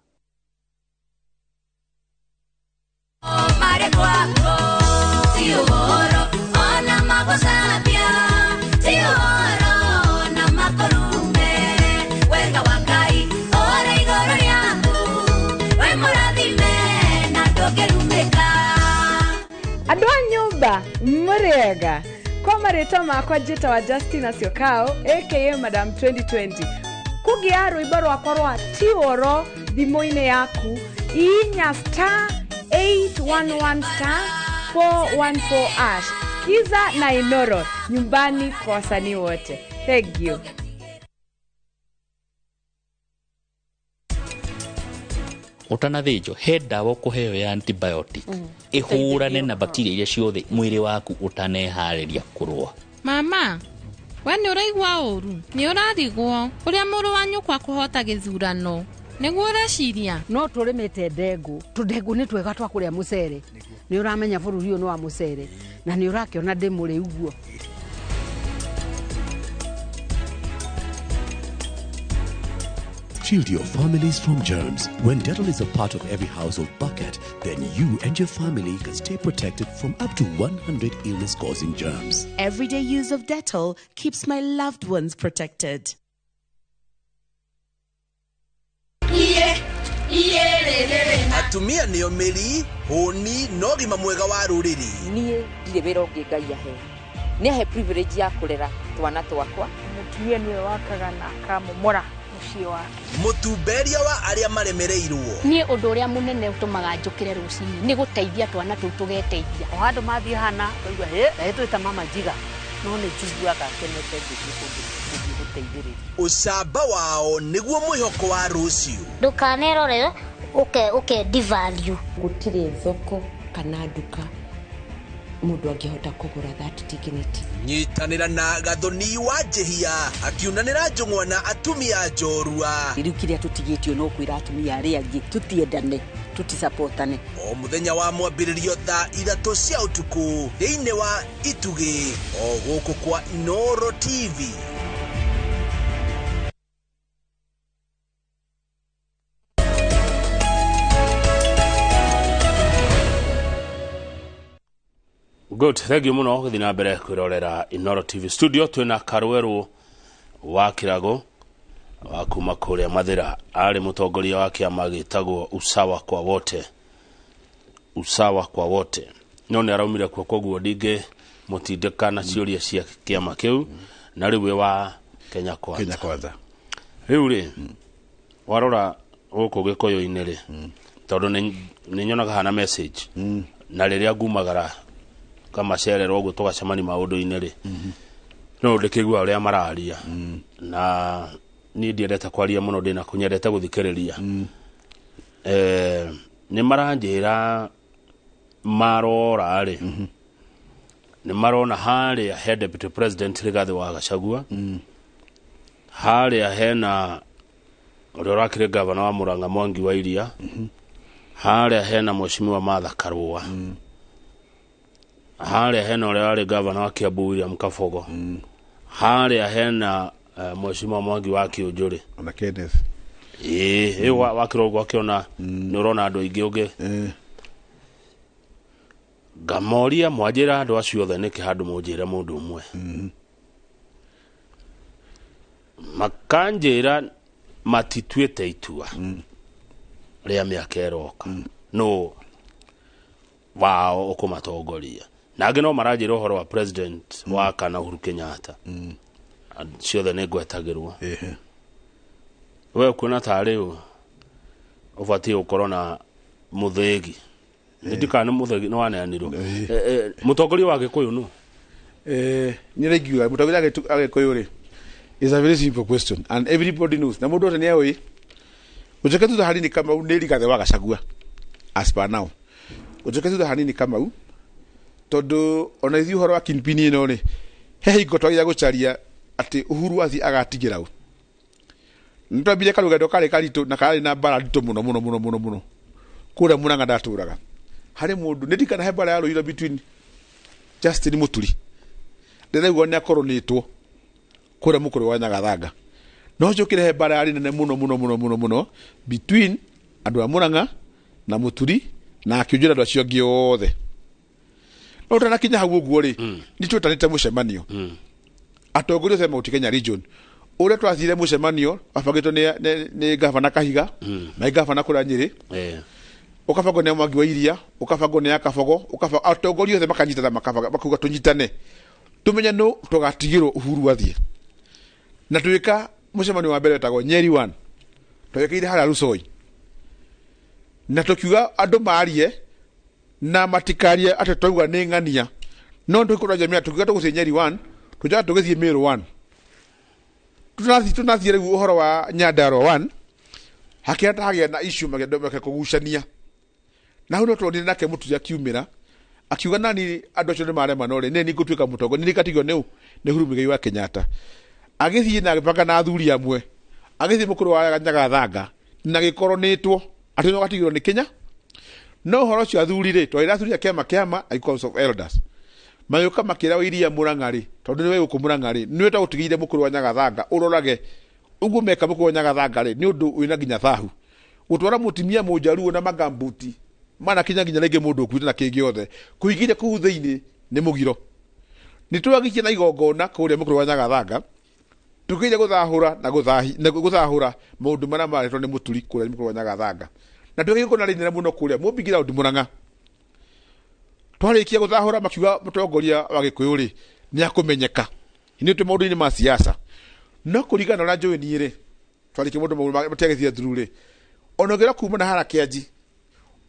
Andũ a nyũmba mũrĩega kwa marĩtwa makwa njĩtagwo Justina Syokau aka Madam 2020. Kũgĩa rwĩmbo rwakwa rwa tioro thimũ-inĩ yaku inya star 811 star 414 ash. Kiza na Inoro, nyumbani kwa wasanii wote. Thank you. Ũtanathĩnjwo he ndawa ũkũheo ya antibiotic ĩhũrane na bacteria iria ciothe mwĩrĩ waku ũtaneharĩria kũrũa. Mama, we nĩ ũraigua ũru, nĩ ũrarigwo ũrĩa mũrũ wa nyũkwa kũhota gĩthurano nĩguo ũreciria. No tũrĩmĩte ndengũ, tũndengũ nĩ twega twa kũrĩa mũcere. Nĩ ũramenya bũrũri ũyũ nĩ wa mũcere na nĩ ũrakĩona ndĩ mũrĩu guo. Shield your families from germs. When Dettol is a part of every household bucket, then you and your family can stay protected from up to 100 illness-causing germs. Everyday use of Dettol keeps my loved ones protected. Atumia nĩo mĩri hũni na ũgima mwega wa rũrĩrĩ. Niĩ ndirĩ wĩra ũngĩ Ngai ahe, nĩ ahe privilege ya kũrera twana twakwa. Mũtumia nĩwe wakaga na akamomora mũciĩ wake. Mũtumberia wa arĩa maremereirwo. Niĩ ũndũ ũrĩa mũnene ũtũmaga njũkĩre rũcinĩ nĩ gũteithia twana tũu tũgeteithia. O handũ mathiĩ hana ũkaigua hĩ na twĩta mama njiga, no nĩ njiguaga ngenete ngĩthiĩ kũndũ gũthiĩ gũteithĩrĩria. Ũcamba wao nĩguo mwĩhoko wa rũciũ. Ndũkanerorere ũke devalue. Gũtirĩ thoko kana nduka mũndũ angĩhota kũgũra that dignity. Nyitanĩra na Gathoni wa Njĩhia akiunanĩra njũng'wa na atumia njorua. Rĩu kĩrĩa tũtigĩtio no kwĩra atumia arĩa angĩ tũtiendane, tũtisapotane. O mũthenya wa mwambĩrĩrio thaa 3 cia ũtukũ thĩinĩ wa Itugĩ o gũkũ kwa Inoro TV. Good, thank you muno gũthiĩ na mbere kwĩrorera Inoro TV studio. Twĩna Karwerũ wa Kĩrago wa kuma kũrĩa Mathĩra, arĩ mũtongoria wa kĩama gĩtagwo Usawa kwa Wote. Usawa kwa Wote. No nĩ araumire kuo, koguo ndingĩ mũtindĩka na ciũria cia kĩama kĩu, na rĩu wĩ wa Kenya Kwanza. Kenya Kwanza. Rĩu rĩ, warora gũkũ Gĩkũyũ-inĩ rĩ, tondũ nĩ nyonaga hana message na rĩrĩa ngumagara kamacererwo ũguo tũgacemania maũndũ-inĩ rĩ, no ndĩkĩigua ũrĩa mararia, na niĩ ndiendete kwaria mũno, ndĩna kũnyendete gũthikĩrĩria. Nĩ maranjĩra marora rĩ, nĩ marona harĩa he Deputy President Rigathi wa Gachagua, harĩa hena ũrĩa ũrakĩrĩ gavana wa Murang'a Mwangi wa Iria, harĩa hena Mheshimiwa Martha Karua, harĩa hena ũrĩa warĩ gavana wa Kiambu William Kabogo, harĩa hena Mheshimiwa Mwangi wa Kĩũnjũrĩ ona Kenneth. Ĩĩ, wa Kĩrongo akĩona nĩ ũrona andũ aingĩ ũngĩ. Ngamoria mwanjĩra andũ acio othe nĩkĩ handũ mũnjĩre mũndũ ũmwe. Makanjĩra matituĩte itua rĩa mĩaka ĩroka no wao ũkũmatongoria. Na angĩ no maranjĩra ũhoro wa president wa kana Uhuru Kenyatta. Ciothe nĩ ngwetagĩrwo. We ũkuona tarĩ ũ ũbatiĩ gũkorwo na mũthĩgi. Ndikana nĩ mũthĩgi nĩ waneanirwo. Mũtongoria wa Gĩkũyũ nũ? Niĩ rĩngiuga mũtongoria wa Gĩkũyũ rĩ, is a very simple question and everybody knows. Na mũndũ wothe nĩ oĩ. Ũnjoke thutha hanini Kamau nĩ Rigathĩ wa Gachagua as per now. Ũnjoke thutha hanini Kamau tondũ ona ithuĩ ũhoro wa kingpin ĩno rĩ, he hingo twagĩrĩire gũcaria atĩ Uhuru athiĩ agatigĩra ũ. Nĩ twambire karũgendo karĩ karitũ na karĩ na mbara nditũ mũno mũno mũno mũno mũno kũrĩa Murang'a ndatũraga. Harĩ mũndũ nĩ ndirikana he mbara yarũire between Justin Muturi, ndĩraigua nĩ akoronĩtwo kũrĩa mũkũrũ wa Nyagathanga. No njũkĩre he mbara yarĩ nene mũno mũno mũno mũno mũno between andũ a Murang'a na Muturi na akĩũnjĩra andũ acio angĩ othe. No ũtanakinya hau ũguo rĩ, nĩ twĩtanĩte mũcemanio atongoria othe a Mount Kenya region. Ũrĩa twathire mũcemanio wabangĩtwo nĩ gavana Kahiga na gavana kũrĩa Nyĩrĩ, ũkabangwo nĩ Mwangi wa Iria, ũkabangwo nĩ Akabogo, atongoria othe makanyitana makauga tũnyitane tũmenye nũ tũgatigĩrwo Uhuru athiĩ. Na twĩka Mũcemanio wa mbere wetagwo Nyeri One, twekĩire harĩa Rusoi, na tũkiuga andũ marie na matikarie atĩ twauga nĩ ng'ania, no tũkũra jamia tũkiuga tũgũthiĩ Nyeri One, tũnjaga tũgĩthiĩ Meru One, tũnathiĩ rĩu ũhoro wa Nyandarua One, hakĩhata hagĩa na issue magĩenda meke kũgucania, na hau no tuonire nake Mũturi akiumĩra akiuga nani andũ acio nĩ marema, no rĩ nĩ ngũtuĩka mũtongoria, nĩ ngatigio nĩ ũ? Nĩ Uhuru Muigai wa Kenyatta. Agĩthiĩ na agĩbanga na athuri amwe, agĩthiĩ mũkũrũ wa Nyagathanga na gĩkoronĩtwo atĩ no gatigirwo nĩ Kenya. No ũhoro ũcio athuri rĩ, twarĩ athuri a kĩama a Council of Elders, magĩũka makĩra Wairia Mũrang'a rĩ, tondũ nĩwe gũkũ Mũrang'a rĩ, nĩwe twagũtigĩire mũkũrũ wa Nyagathanga ũrorage ũguo meka mũkũrũ wa Nyagathanga rĩ, nĩ ũndũ wĩna nginya thahu gũtwara mũtumia mũnjaruo na magambuti manakinya nginya rĩngĩ mũndũ ũkuĩte na kĩngĩ othe kũingĩria kũu thĩinĩ nĩ mũgiro. Nĩ twagĩtie na igongona kũrĩa mũkũrũ wa Nyagathanga, tũkĩire gũthahũra na gũthahũra maũndũ marĩa maretwo nĩ Mũturi kũrĩa mũkũrũ wa Nyagathanga, na twĩgĩkona rĩnene mũno kũrĩa mũmbingira ũndũ Mũrang'a. Twarĩkia gũthahũra makiuga mũtongoria wa Gĩkũyũ rĩ nĩ akũmenyeka, nĩ twĩ maũndũ-inĩ ma siasa, no kũringana na ũrĩa njũĩ niĩ rĩ, twarĩkia mũndũ maũndũ matiagĩthire through rĩ, ona ũngĩra kuma na haha Kĩanji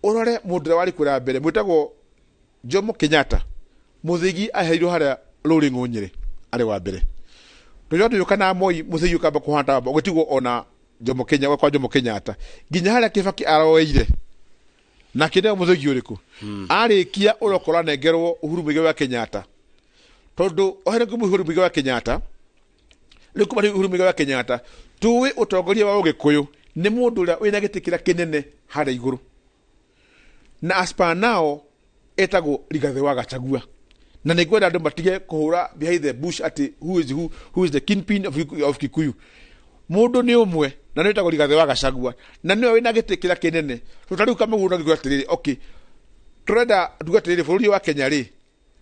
ũrore mũndũ ũrĩa warĩ kũrĩa mbere mwĩtagwo Jomo Kenyatta, mũthĩgi aheirwo harĩa Rũrĩng'ũ Nyĩrĩ arĩ wa mbere, tũrĩa tũgĩũka na Moi mũthĩgi ũkamba kũhanda ũgĩtigwo ona Jomo Kenya kwa Jomo Kenyatta nginya harĩa Kibaki aroeire na kĩndĩ mũthĩgi ũrĩkũ arĩkia ũrokora nengerwo Uhuru Muigai wa Kenyatta, tondũ ohere Uhuru Muigai wa Kenyatta rĩu kuma Uhuru Muigai wa Kenyatta tuĩ ũtongoria wa Ũgĩkũyũ nĩ mũndũ ũrĩa wĩna gĩtĩ kĩrĩa kĩnene harĩa igũrũ, na as per now etagwo Rigathĩ wa Gachagua, na nĩ ngwenda andũ matige kũhũra behind the bush atĩ who is who, who is the kingpin of Kikuyu. Mũndũ nĩ ũmwe na nĩ wĩtagwo Rigathĩ wa Gachagua, na nĩwe wĩna gĩtĩ kĩrĩa kĩnene. So ta rĩu Kamũgũnda ngĩkuga atĩrĩrĩ, okay, tũrenda tuge atĩrĩrĩ, bũrũri wa Kenya rĩ,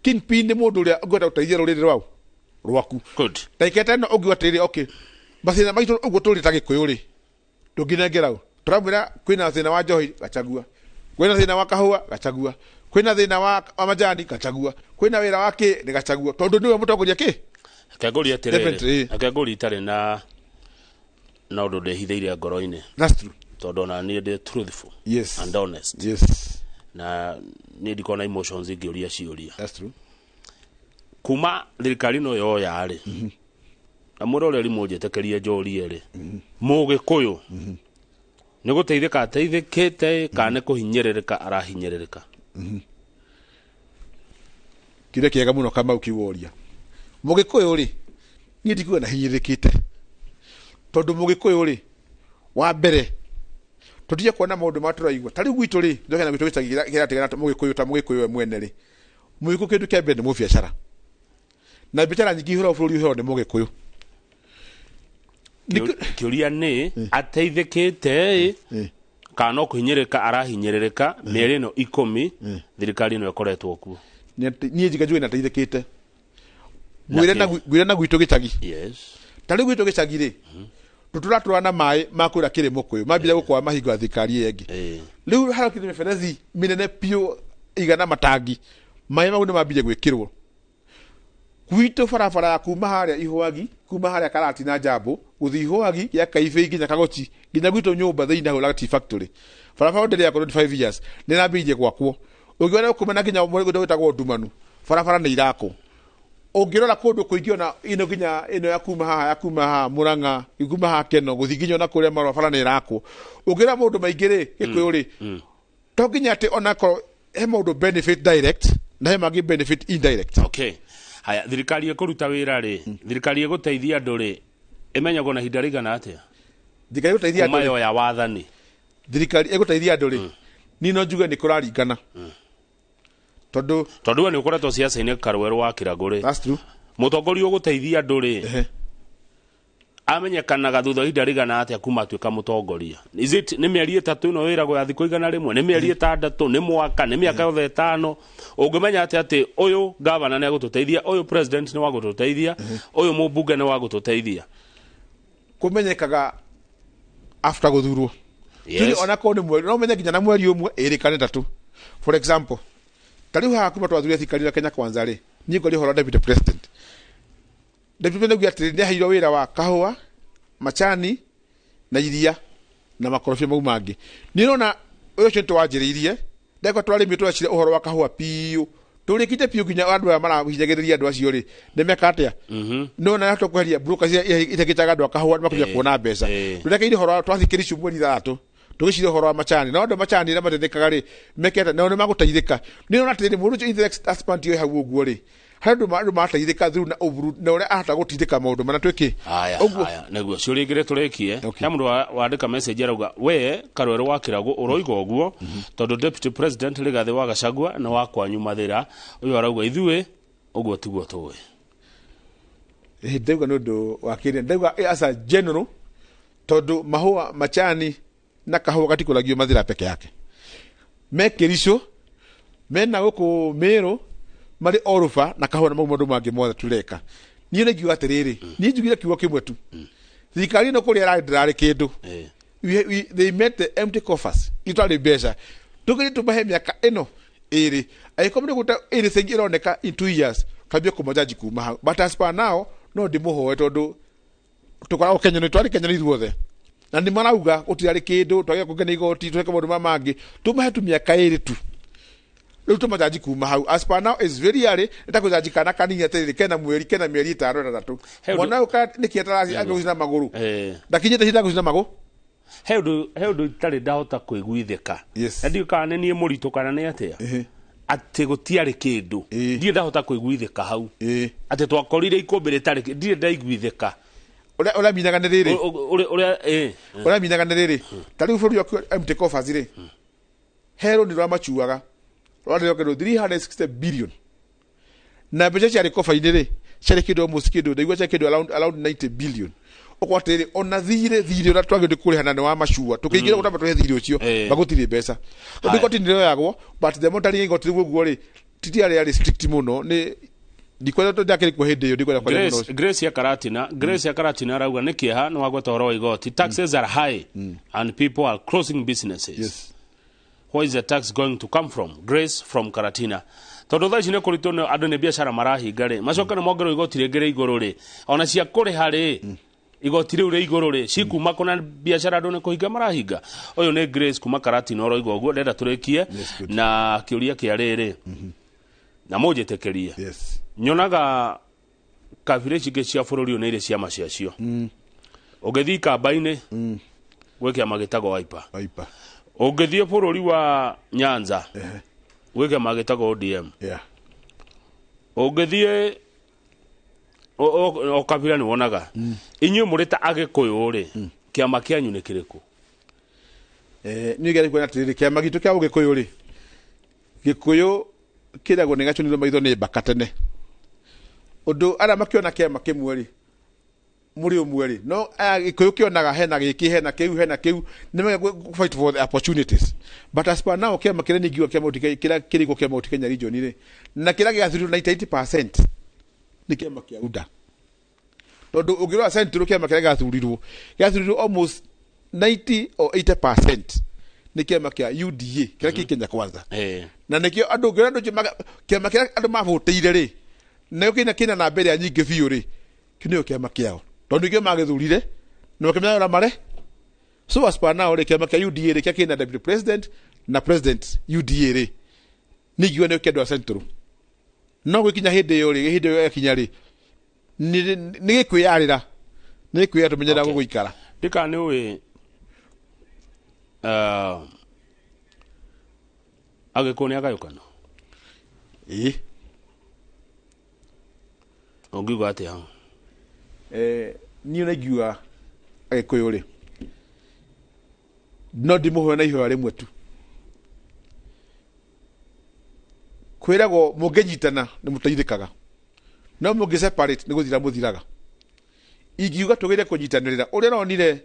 kingpin nĩ mũndũ ũrĩa ũngĩhota gũteithia rũrĩrĩ rwau rwaku. Good. Ndagĩka ta ĩno ũngiuga atĩrĩrĩ, okay, mathĩna maitũ ũguo tũrĩ ta Gĩkũyũ rĩ, ndũngĩnengera ũ? Tũramwĩra kwĩna thĩna wa njohi, Gachagua, kwĩna thĩna wa kahũa, Gachagua, kwĩna thĩna wa majani, Gachagua, kwĩna wĩra wa kĩ, nĩ Gachagua, tondũ nĩwe mũtongoria kĩ. Reke ngũrie atĩrĩrĩ, Definitely. reke ngũrie itarĩ na ũndũ ndĩhithĩire ngoro-inĩ. That's true. Tondũ ona niĩ ndĩ truthful. Yes. And honest. Yes. Na niĩ ndikoragwo na emotions ingĩũria ciũria. That's true. Kuma thirikari ĩno yoya rĩ, na mũroreri mũnjĩtĩkĩrie njũrie rĩ, Mũgĩkũyũ nĩ gũteithĩka ateithĩkĩte kana nĩ kũhinyĩrĩrĩka arahinyĩrĩrĩka? Kĩrĩa kĩega mũno Kamau kĩworia. Mũgĩkũyũ rĩ, niĩ ndikuga na hinyĩrĩrĩkĩte, tondũ mũgĩkũyũ rĩ, wa mbere tũtige kuona maũndũ ma tũraigua ta rĩu gwitũ rĩ, njoke na gwitũ gĩcagi kĩratigana ta mũgĩkũyũ, ta mũgĩkũyũ we mwene rĩ, mũgĩkũyũ kĩndũ kĩa mbere nĩ mũbiacara, na biacara nyingĩ ihũragwo bũrũri ũhoro nĩ mũgĩkũyũ. Kĩũria nĩ ateithĩkĩte kana no kũhinyĩrĩrĩka arahinyĩrĩrĩka mĩeri ĩno 10 thirikari ĩno ĩkoretwo kuo? Niĩ njika njũĩ nateithĩkĩte. Ngwĩre na gwitũ gĩcagi. Yes. Ta rĩu gwitũ gĩcagi rĩ, tũtũratũra na maĩ ma kũrĩa kĩrĩ mũkũyũ mambire gũkwa mahingo ya thirikari ĩyo ĩngĩ. Rĩu harakĩrĩ mĩberethi mĩnene biũ igana matangi, maĩ mau nĩ mambire gwĩkĩrwo gwitũ barabara ya kuma harĩa Ihwagi, kuma harĩa Karati na Njambo gũthiĩ Ihwagi ya Kaibĩ nginya Kagochi nginya gwitũ nyũmba thĩinĩ hau Tea Factory, barabara ndĩrĩ yakwo 25 years nĩ ĩrambĩrĩirie gwakwo. Ũngĩona kuma na nginya mũgũnda wĩtagwo Ndumanu, barabara nĩ irakwo. Ũngĩrora kũndũ kũingĩ ona ĩno nginya ĩno ya kuma haha, ya kuma haha Mũrang'a, kuma haha Keno gũthiĩ nginya ona kũrĩa Marua, bara nĩ ĩrakwo. Ũngĩrora maũndũ maingĩ rĩ, Gĩkũyũ rĩ, to nginya atĩ onakorwo he maũndũ benefit direct na he mangĩ benefit indirect. Okay. Haya, thirikari ĩkũruta wĩra rĩ, thirikari ĩgũteithia andũ rĩ, ĩmenyagwo na ihinda rĩigana atĩa? Thirikari ĩgũteithia andũ Kuma rĩ, yoya wathani. Thirikari ĩgũteithia andũ rĩ, niĩ no njuge nĩ kũraringana. Tondũ we nĩ ũkoretwo ciaca-inĩ Karwerũ wa Kĩragũ rĩ. That's true. Mũtongoria ũgũteithia andũ rĩ, amenyekanaga thutha wa ihinda rĩigana atĩa kuma atuĩka mũtongoria? Is it nĩ mĩeri 3 ĩno wĩragwo ya thikũ 100, nĩ mĩeri 6, nĩ mwaka, nĩ mĩaka yothe 5? Ũngĩmenya atĩa atĩ ũyũ gavana nĩ agũtũteithia, ũyũ president nĩ wa gũtũteithia, ũyũ mũmbunge nĩ wa gũtũteithia? Kũmenyekaga after gũthurwo. Yes. Tuge onakorwo nĩ mweri, no ũmenye nginya na mweri ũmwe, 2 kana 3. For example, ta rĩu haha kuma twathuria thirikari ya Kenya Kwanza rĩ, niĩ ngwaria ũhoro wa deputy president. Deputy president nĩauga atĩrĩ, nĩ aheirwo wĩra wa kahũa Macani na iria na makorobia mau mangĩ. Nĩ ũrona ũyũ ũcio nĩtwanjĩrĩirie ndekwa twarĩmire twacire ũhoro wa kahũa piũ tũrĩkĩte piũ nginya andũ aya marahinyagĩrĩria andũ acio rĩ nĩ meka atĩa no na tũkweheria broker iria itekĩtaga andũ a kahũa nĩmakũhota kuona mbeca. Tũrekeire ũhoro twathiĩ Kericho mweri 6 tũgĩcira ũhoro wa macani no andũ macani arĩa mateithĩkaga rĩ mekete nao nĩ magũteithĩka. Nĩ ũrona atĩrĩrĩ mũndũ ũcio in the next aspirant ĩyo hau ũguo rĩ harĩ andũ marateithĩka through na ũburu na ũrĩa ahota gũtindĩka maũndũ marĩa twĩkĩ. Aya. Ũguo. Aya nĩguo ciũria igĩrĩ tũrĩkie. He mũndũ wandĩka message arauga we Karwerũ wa Kĩragũ ũroiga ũguo tondũ deputy president Rigathĩ wa Gachagua nĩ wa kwanyu Mathĩra. Ũyũ arauga ithuĩ ũguo tiguo tũĩ. Ndauga nĩ ũndũ wa kĩrĩa ndauga as a general tondũ mahũa macani na kahũa gatikũragio Mathĩra peke yake me Kericho mena gũkũ Meru marĩ oruba na kahũa na mau maũndũ mangĩ mothe tureka. Niĩ nĩ ngiuga atĩrĩrĩ, niĩ njugire kiugo kĩmwe tu, thirikari ĩno kũrĩa ĩrarĩ ndĩrarĩ kĩndũ. They met the empty coffers itarĩ mbeca. Tũgerie tũmahe mĩaka ĩno 2 angĩkorwo nĩ gũta anything ĩroneka in 2 years twambie kũmajaji kuma hau. But as per now no ndĩmũhoe tondũ tũkoragwo Kenya nĩ twarĩ Kenya nĩ ithuothe na nĩ marauga gũtirarĩ kĩndũ twagĩa kũngania igoti tweke maũndũ maya mangĩ tũmahe tu mĩaka 2 tu rĩu tũmajaji kuma hau. As per now is very early nĩ ta kũjaji kana kanini atĩrĩrĩ kena mweri kena mĩeri 5 6 mwana ũyũ nĩkĩ atarathi angĩgũcina magũrũ ndakinyĩte ihinda gũcina magũ. He ũndũ itarĩ ndahota kũiguithĩka na ndiũĩ kana nĩ niĩ mũritũ kana nĩ atĩa atĩ gũtiarĩ kĩndũ ndirĩ ndahota kũiguithĩka hau atĩ twakorire ikũmbĩ rĩtarĩ ndirĩ ndaiguithĩka. Ũrĩa minaga nĩ rĩrĩ. Ũrĩa Ũrĩa minaga nĩ rĩrĩ, ta rĩu bũrũri wa empty coffers rĩ he rũni rwa macuaga rwarĩ kĩndũ 360 billion na mbeca ciarĩ koba-inĩ rĩ ciarĩ kĩndũ almost kĩndũ ndaigua ciarĩ kĩndũ around 90 billion. Ũkwa atĩrĩrĩ ona thirĩ ũrĩa twagĩrĩirwo kũrĩha na nĩ wa macua tũkĩingĩra gũtamba tũhe thirĩ ũcio magũtirĩ mbeca tondũ igoti nĩ rĩoyagwo but the monitoring igoti rĩu ũguo rĩ titiarĩ yarĩ strict mũno nĩ ndikwenda tondũ ndakĩrĩ kuo hĩndĩ ĩyo ndikwenda kwaria mũno. Grace ya Karatina, Grace ya Karatina arauga nĩ kĩeha nĩ wagweta ũhoro wa igoti. Taxes are high and people are closing businesses. Where is the tax going to come from? Grace from Karatina. Tondũ thaa ici nĩ kũritũ nĩ andũ nĩ biacara marahinga rĩ macoke nĩ mongerwo igoti rĩngĩ rĩa igũrũ rĩ ona cia kũrĩha rĩ igoti rĩu rĩa igũrũ rĩ cikuma kũna biacara andũ nĩ kũhinga marahinga. Ũyũ nĩ Grace kuma Karatina ũroiga ũguo. Ndenda tũrĩkie na kĩũria kĩa rĩrĩ na mũnjĩtĩkĩrie. Nyonaga kabira ici ingĩ cia bũrũri ũyũ nĩ irĩ ciama ciacio. Ũngĩthiĩ Ikamba-inĩ gwĩ kĩama gĩtagwo Wiper. Wiper. Ũngĩthiĩ bũrũri wa Nyanza gwĩ kĩama gĩtagwo ODM. Ũngĩthiĩ o kabira nĩ wonaga. Inyuĩ mũrĩ ta Agĩkũyũ rĩ kĩama kĩanyu nĩ kĩrĩkũ? Niĩ ngere kuona atĩrĩrĩ kĩama gitũ kĩa ũgĩkũyũ rĩ Gĩkũyũ kĩragwo nĩ gacũnirwo maitho nĩ mbaka tene ũndũ arĩa makĩona kĩama kĩmwe rĩ mũrĩ ũmwe rĩ no aya Gĩkũyũ kĩonaga hena gĩkĩ hena kĩu hena kĩu nĩ mega fight for the opportunities. But as per now kĩama kĩrĩa ningiuga kĩa Mount Kenya kĩrĩa kĩrĩ kĩa Mount Kenya region rĩ na kĩrĩa gĩathurwo 98% nĩ kĩama kĩa UDA tondũ ũngĩrora Central kĩama kĩrĩa gĩathurirwo almost 90 or 80% nĩ kĩama kĩa UDA kĩrĩa kĩ Kenya Kwanza. Na nĩkĩo andũ ũngĩona andũ kĩama kĩrĩa andũ mavotĩire rĩ nakĩo kĩna namba ĩrĩa nyingĩ biũ rĩ kĩu nĩkĩo kĩama kĩao tondũ nĩkĩo magĩthurire na makĩmenya ũrĩa mare. So as per now rĩ kĩama kĩa UDA rĩ kĩrĩa kĩna deputy president na president UDA rĩ nĩ ingiuga nĩkĩo kĩa andũ a Central no gwĩkinya hĩndĩ ĩyo rĩ hĩndĩ ĩyo yakinya rĩ nĩ gĩkwĩyarĩra nĩ gĩkwĩyarĩra tũmenyera gũgũikara. Ndika nĩ ũĩ Agĩkũyũ nĩ agayũkano. Ĩĩ. Ũngiuga atĩa hau? Niĩ ona ingiuga Agĩkũyũ rĩ no ndĩmũhoe na ihoya rĩmwe tu kwĩragwo mũngĩnyitana nĩ mũteithĩkaga no mũngĩ separate nĩ gũthira mũthiraga. Ingiuga tũgĩre kũnyitanĩrĩra ũrĩa ronire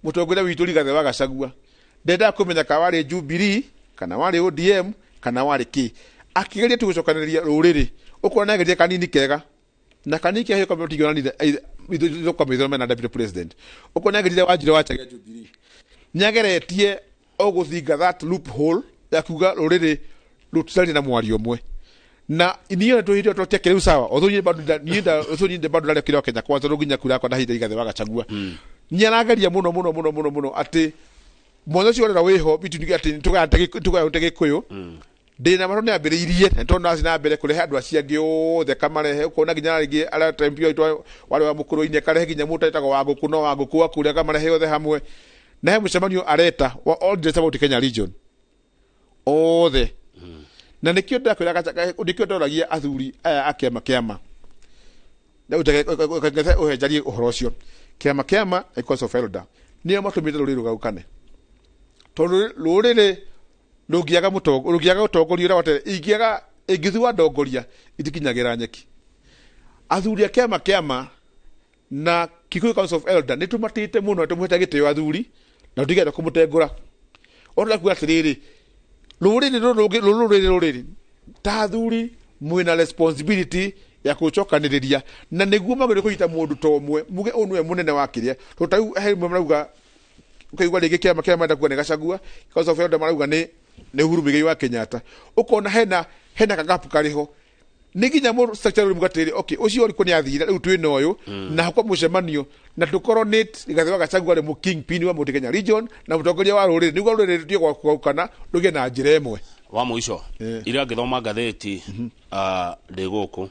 mũtongoria witũ Rigathĩ wa Gachagua ndendaga kũmenya kana warĩ Jubilee kana warĩ ODM kana warĩ kĩ akĩgeria tu gũcokanĩrĩria rũrĩrĩ ũkona ageria kanini kega na kanini kega kamwe tigionanire ithuĩ maitho mena deputy president ũkona agerire wanjire wa Chagea Jubilee nĩageretie o gũthinga that loophole ya kuga rũrĩrĩ rũtitarĩ na mwario ũmwe na niĩ tũhĩndĩ tũtiakĩrĩ rĩu sawa although niĩ bado niĩ although niĩ bado ndarĩ kĩrĩa Kenya Kwanza rũnginya kura yakwa ndahithe Rigathĩ wa Gachagua. Nĩ arageria mũno mũno mũno mũno mũno atĩ mwanya ũcio ũrera wĩho between atĩ tũgayane Gĩkũyũ. Ndĩna ma nĩ ambĩrĩirie na tondũ arathiĩ na mbere kũrehe andũ acio angĩ othe kamarehe, ũkona nginya rĩngĩ arĩa MP witũ warĩ wa mũkũrũ-inĩ, akarehe nginya mũndũ etagwo wa ngũkũ, no wa ngũkũ wa kũrĩa, akamarehe othe hamwe, na he mũcemanio areta wa all the Mount Kenya region othe. Na nĩkĩo ndakwĩra, nĩkĩo ndoragia athuri aya a kĩama kĩama ũhenjarie ũhoro ũcio, kĩama kĩama na Council of Elder nĩo matũmĩte rũrĩrĩ rũgaũkane, tondũ rũrĩrĩ rũngĩaga mũtongo, rũngĩaga ũtongoria ũrĩa wate ingĩaga ĩngĩthua ndongoria itikinyagĩra nyeki. Athuri a kĩama kĩama na Kikuyu Council of Elder nĩ tũmatĩte mũno, tũmũhete gĩtĩo athuri, na tũtigenda kũmũtengũra. Ona kuga atĩrĩrĩ, rũrĩrĩ rũrũ rũrĩrĩ rũrĩrĩ ta athuri mwĩna responsibility ya gũcokanĩrĩria, na nĩguo magĩrĩirwo kũnyita mũndũ ta ũmwe, muge ũyũ nĩwe mũnene wa kĩrĩa. Tondũ ta rĩu he rĩmwe marauga, ũkaigua rĩngĩ kĩama kĩama marenda kuga nĩ Gachagua, Council of Elder marauga nĩ Uhuru Muigai wa Kenyatta. Ũkona hena kagapu karĩ ho, nĩ nginya mũndũ structure rĩu mugatĩrĩ, okay, ũcio ũrĩkũ nĩ athire, rĩu twĩna ũyũ na hakwa mũcemanio na tũkoronate Rigathĩ wa Gachagua arĩ mũ kingpin wa Mount Kenya region na mũtongoria wa rũrĩrĩ, nĩguo rũrĩrĩ rũtige kũgaũkana, rũgĩe na njĩra ĩmwe. Wa mũico, iria ngĩthoma ngathĩti, ndĩ gũkũ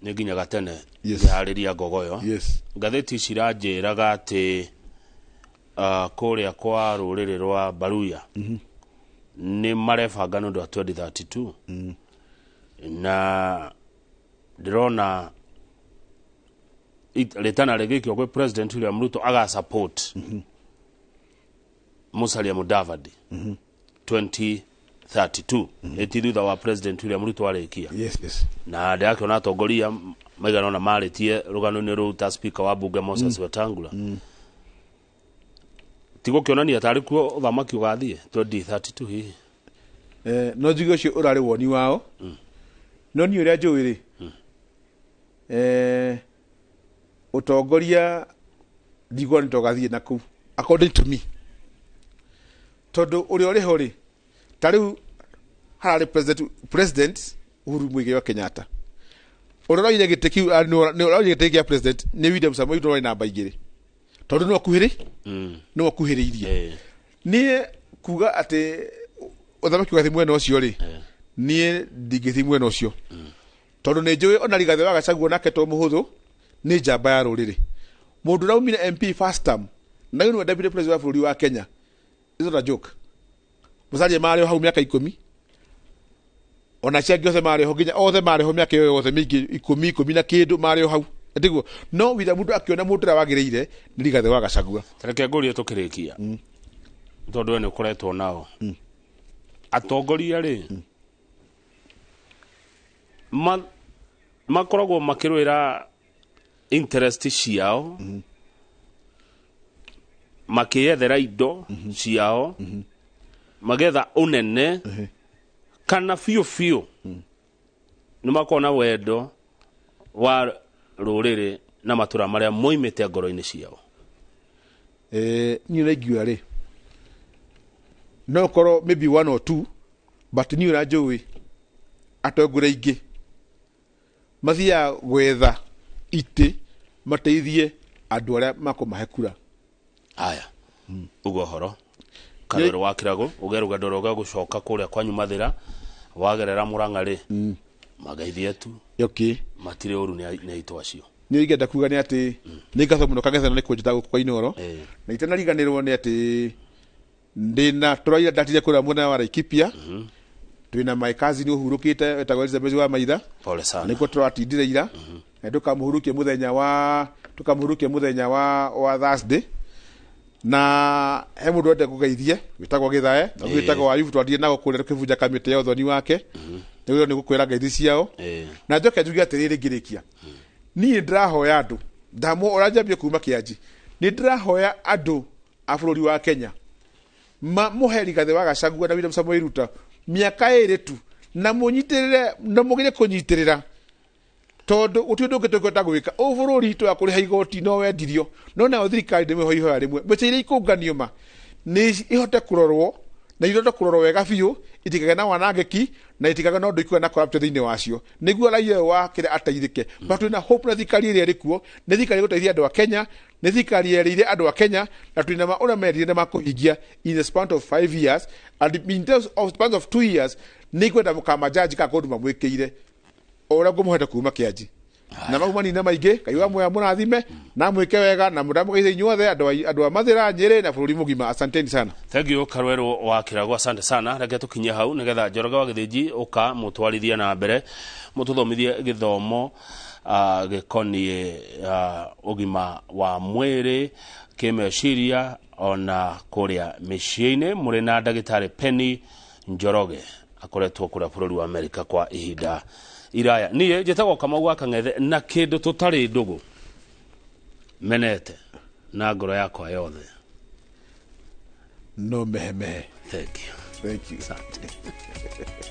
nĩ nginyaga tene ngĩharĩria ngogoyo. Ngathĩti ici iranjĩraga atĩ kũrĩa kwa rũrĩrĩ rwa Baruya nĩ marebanga nĩ ũndũ wa 2032, na ndĩrona rĩtana rĩgĩikio kwĩ President William Ruto aga support Musalia Mudavadi 2032, ĩti thutha wa President William Ruto arĩkia. Na ndĩrakĩona atongoria maigana ũna marĩtie rũgano-inĩ rũu, ta speaker wa bunge Moses Wetangula. Ti gũkĩonania tarĩ kuo ũthamaki ũgathiĩ 2032 hihi? No njuge ũcio ũrarĩ woni wao, no niĩ ũrĩa njũĩ rĩ, ũtongoria ndiguona nĩ togathiĩ na kũu, according to me, tondũ ũrĩa ũrĩ ho rĩ, ta rĩu hararĩ president Uhuru Muigai wa Kenyatta, ũrĩa ũroire gĩtĩ kĩu, nĩ ũroire gĩtĩ kĩa president nĩ William Samoei Ruto, ũrarĩ namba 2, tondũ nĩwe akuhĩrĩ nĩwe akuhĩrĩirie. Niĩ kuga atĩ ũthamaki ũgathiĩ mwena ũcio rĩ, niĩ ndingĩthiĩ mwena ũcio, tondũ nĩ njũĩ ona Rigathĩ wa Gachagua nake to mũhũthũ, nĩ njamba ya rũrĩrĩ, mũndũ ũraumire MP first term na rĩu nĩwe deputy president wa bũrũri wa Kenya. Is not a joke. Musalia marĩ o hau mĩaka 10, ona acio angĩ othe marĩ ho, nginya othe marĩ ho mĩaka ĩyo yothe mĩingĩ, 10, 10 na kĩndũ marĩ o hau, tiguo? No William Ruto akĩona mũndũ ũrĩa wagĩrĩire nĩ Rigathĩ wa Gachagua. Reke ngũrie tũkĩrĩkia, tondũ we nĩ ũkoretwo nao atongoria rĩ, makoragwo makĩrũĩra interest ciao, makĩyethera indo ciao, magetha ũnene, kana biũ biũ nĩ makoragwo na wendo wa rũrĩrĩ na matũra marĩa moimĩte ngoro-inĩ ciao? Niĩ ũrĩa ingiuga rĩ, no korwo maybe one or two, but niĩ ũrĩa njũĩ atongoria aingĩ mathiaga gwetha itĩ mateithie andũ arĩa makũmahe kura. Aya, ũguo ũhoro Karwĩrũ wa Kĩrago, ũge rũgendo rũge gũcoka kũrĩa kwanyu Mathĩra, wagerera Mũrang'a rĩ, magaithie tu. Matirĩ ũru nĩ aitũ acio. Niĩ ingĩenda kuga nĩ atĩ nĩ ngatho mũno Kang'ethe nĩ kũnjĩta gũkũ kwa Inooro, na itanariganĩrwo nĩ atĩ ndĩna tũraira ndatire kũrĩa mwena wa Laikipia, twĩna my cousin ũhurũkĩte wetagwo Elizabeth wa Maitha. Pole sana. Nĩkuo tũratindire ira, na tũkamũhurukie mũthenya wa Thursday. Na he mũndũ wende kũgeithie wĩtagwo Gĩthae, na ũngĩ wĩtagwo Ayubu, twathiĩ nao kũrĩa tũkĩbunja kamĩtĩ ya ũthoni wake, nĩguo nĩ gũkwĩra ngeithi ciao. Na njoke njuge atĩrĩrĩ ngĩrĩkia, niĩ ndĩrahoya andũ ndamũ ũranjambia kuma kĩanji, nĩ ndĩrahoya andũ a bũrũri wa Kenya mũhe Rigathĩ wa Gachagua na William Samoei Ruto mĩaka 2 tu, na mũnyitĩrĩre na mũgerie kũnyitĩrĩra, tondũ gũtirĩ ũndũ ũngĩ tũngĩhota gwĩka. Ũyũ bũrũri twa kũrĩha igoti no wendirio, no nayo thirikari ndĩmĩho ihoya rĩmwe, mbeca iria ikũnganio ma nĩ ihote kũrorwo Na irondo kũrorwo wega biũ, itikagĩa na wanangĩki na itikagĩa na ũndũ ikuga na corruption thĩinĩ wacio, nĩguo raia ũyũ wa kĩrĩa ateithĩke. But twĩna hope na thirikari ĩrĩa ĩrĩ kuo nĩ thirikari ĩgũteithia andũ a Kenya, nĩ thirikari yerĩire andũ a Kenya, na twĩna ma ũrĩa merire nĩ makũhingia in the span of 5 years, and in terms of span of 2 years. Nĩ ngwenda mũkamajaji ka kũndũ mamwĩkĩire o ũrĩa ngũmũhete kuma kĩanji na mau manina maingĩ. Ngai wa muoya mũrathime na mwĩke wega na mũndamũgeithie inyuothe andũ a Mathĩra, Nyĩrĩ na bũrũri mũgima. Asanteni sana. Thank you, Karweru wa Kirago, asante sana. Reke tukinye hau nigetha Njoroge wa Githinji uka mutwarithie na mbere, mututhomithie githomo gĩkoniĩ ũgima wa mwĩrĩ, kĩmeciria, ona kũrĩa mĩciĩ-inĩ. Mũrĩ na ndagĩtarĩ Penny Njoroge, akoretwo kũrĩa bũrũri wa Amerika kwa ihinda iraya. Niĩ njĩtagwo Kamau wa Kang'ethe, na kĩndũ tũtarĩ ndũgũ menete na ngoro yakwa yothe no mehemehe. Thank you. Thank you. Asante.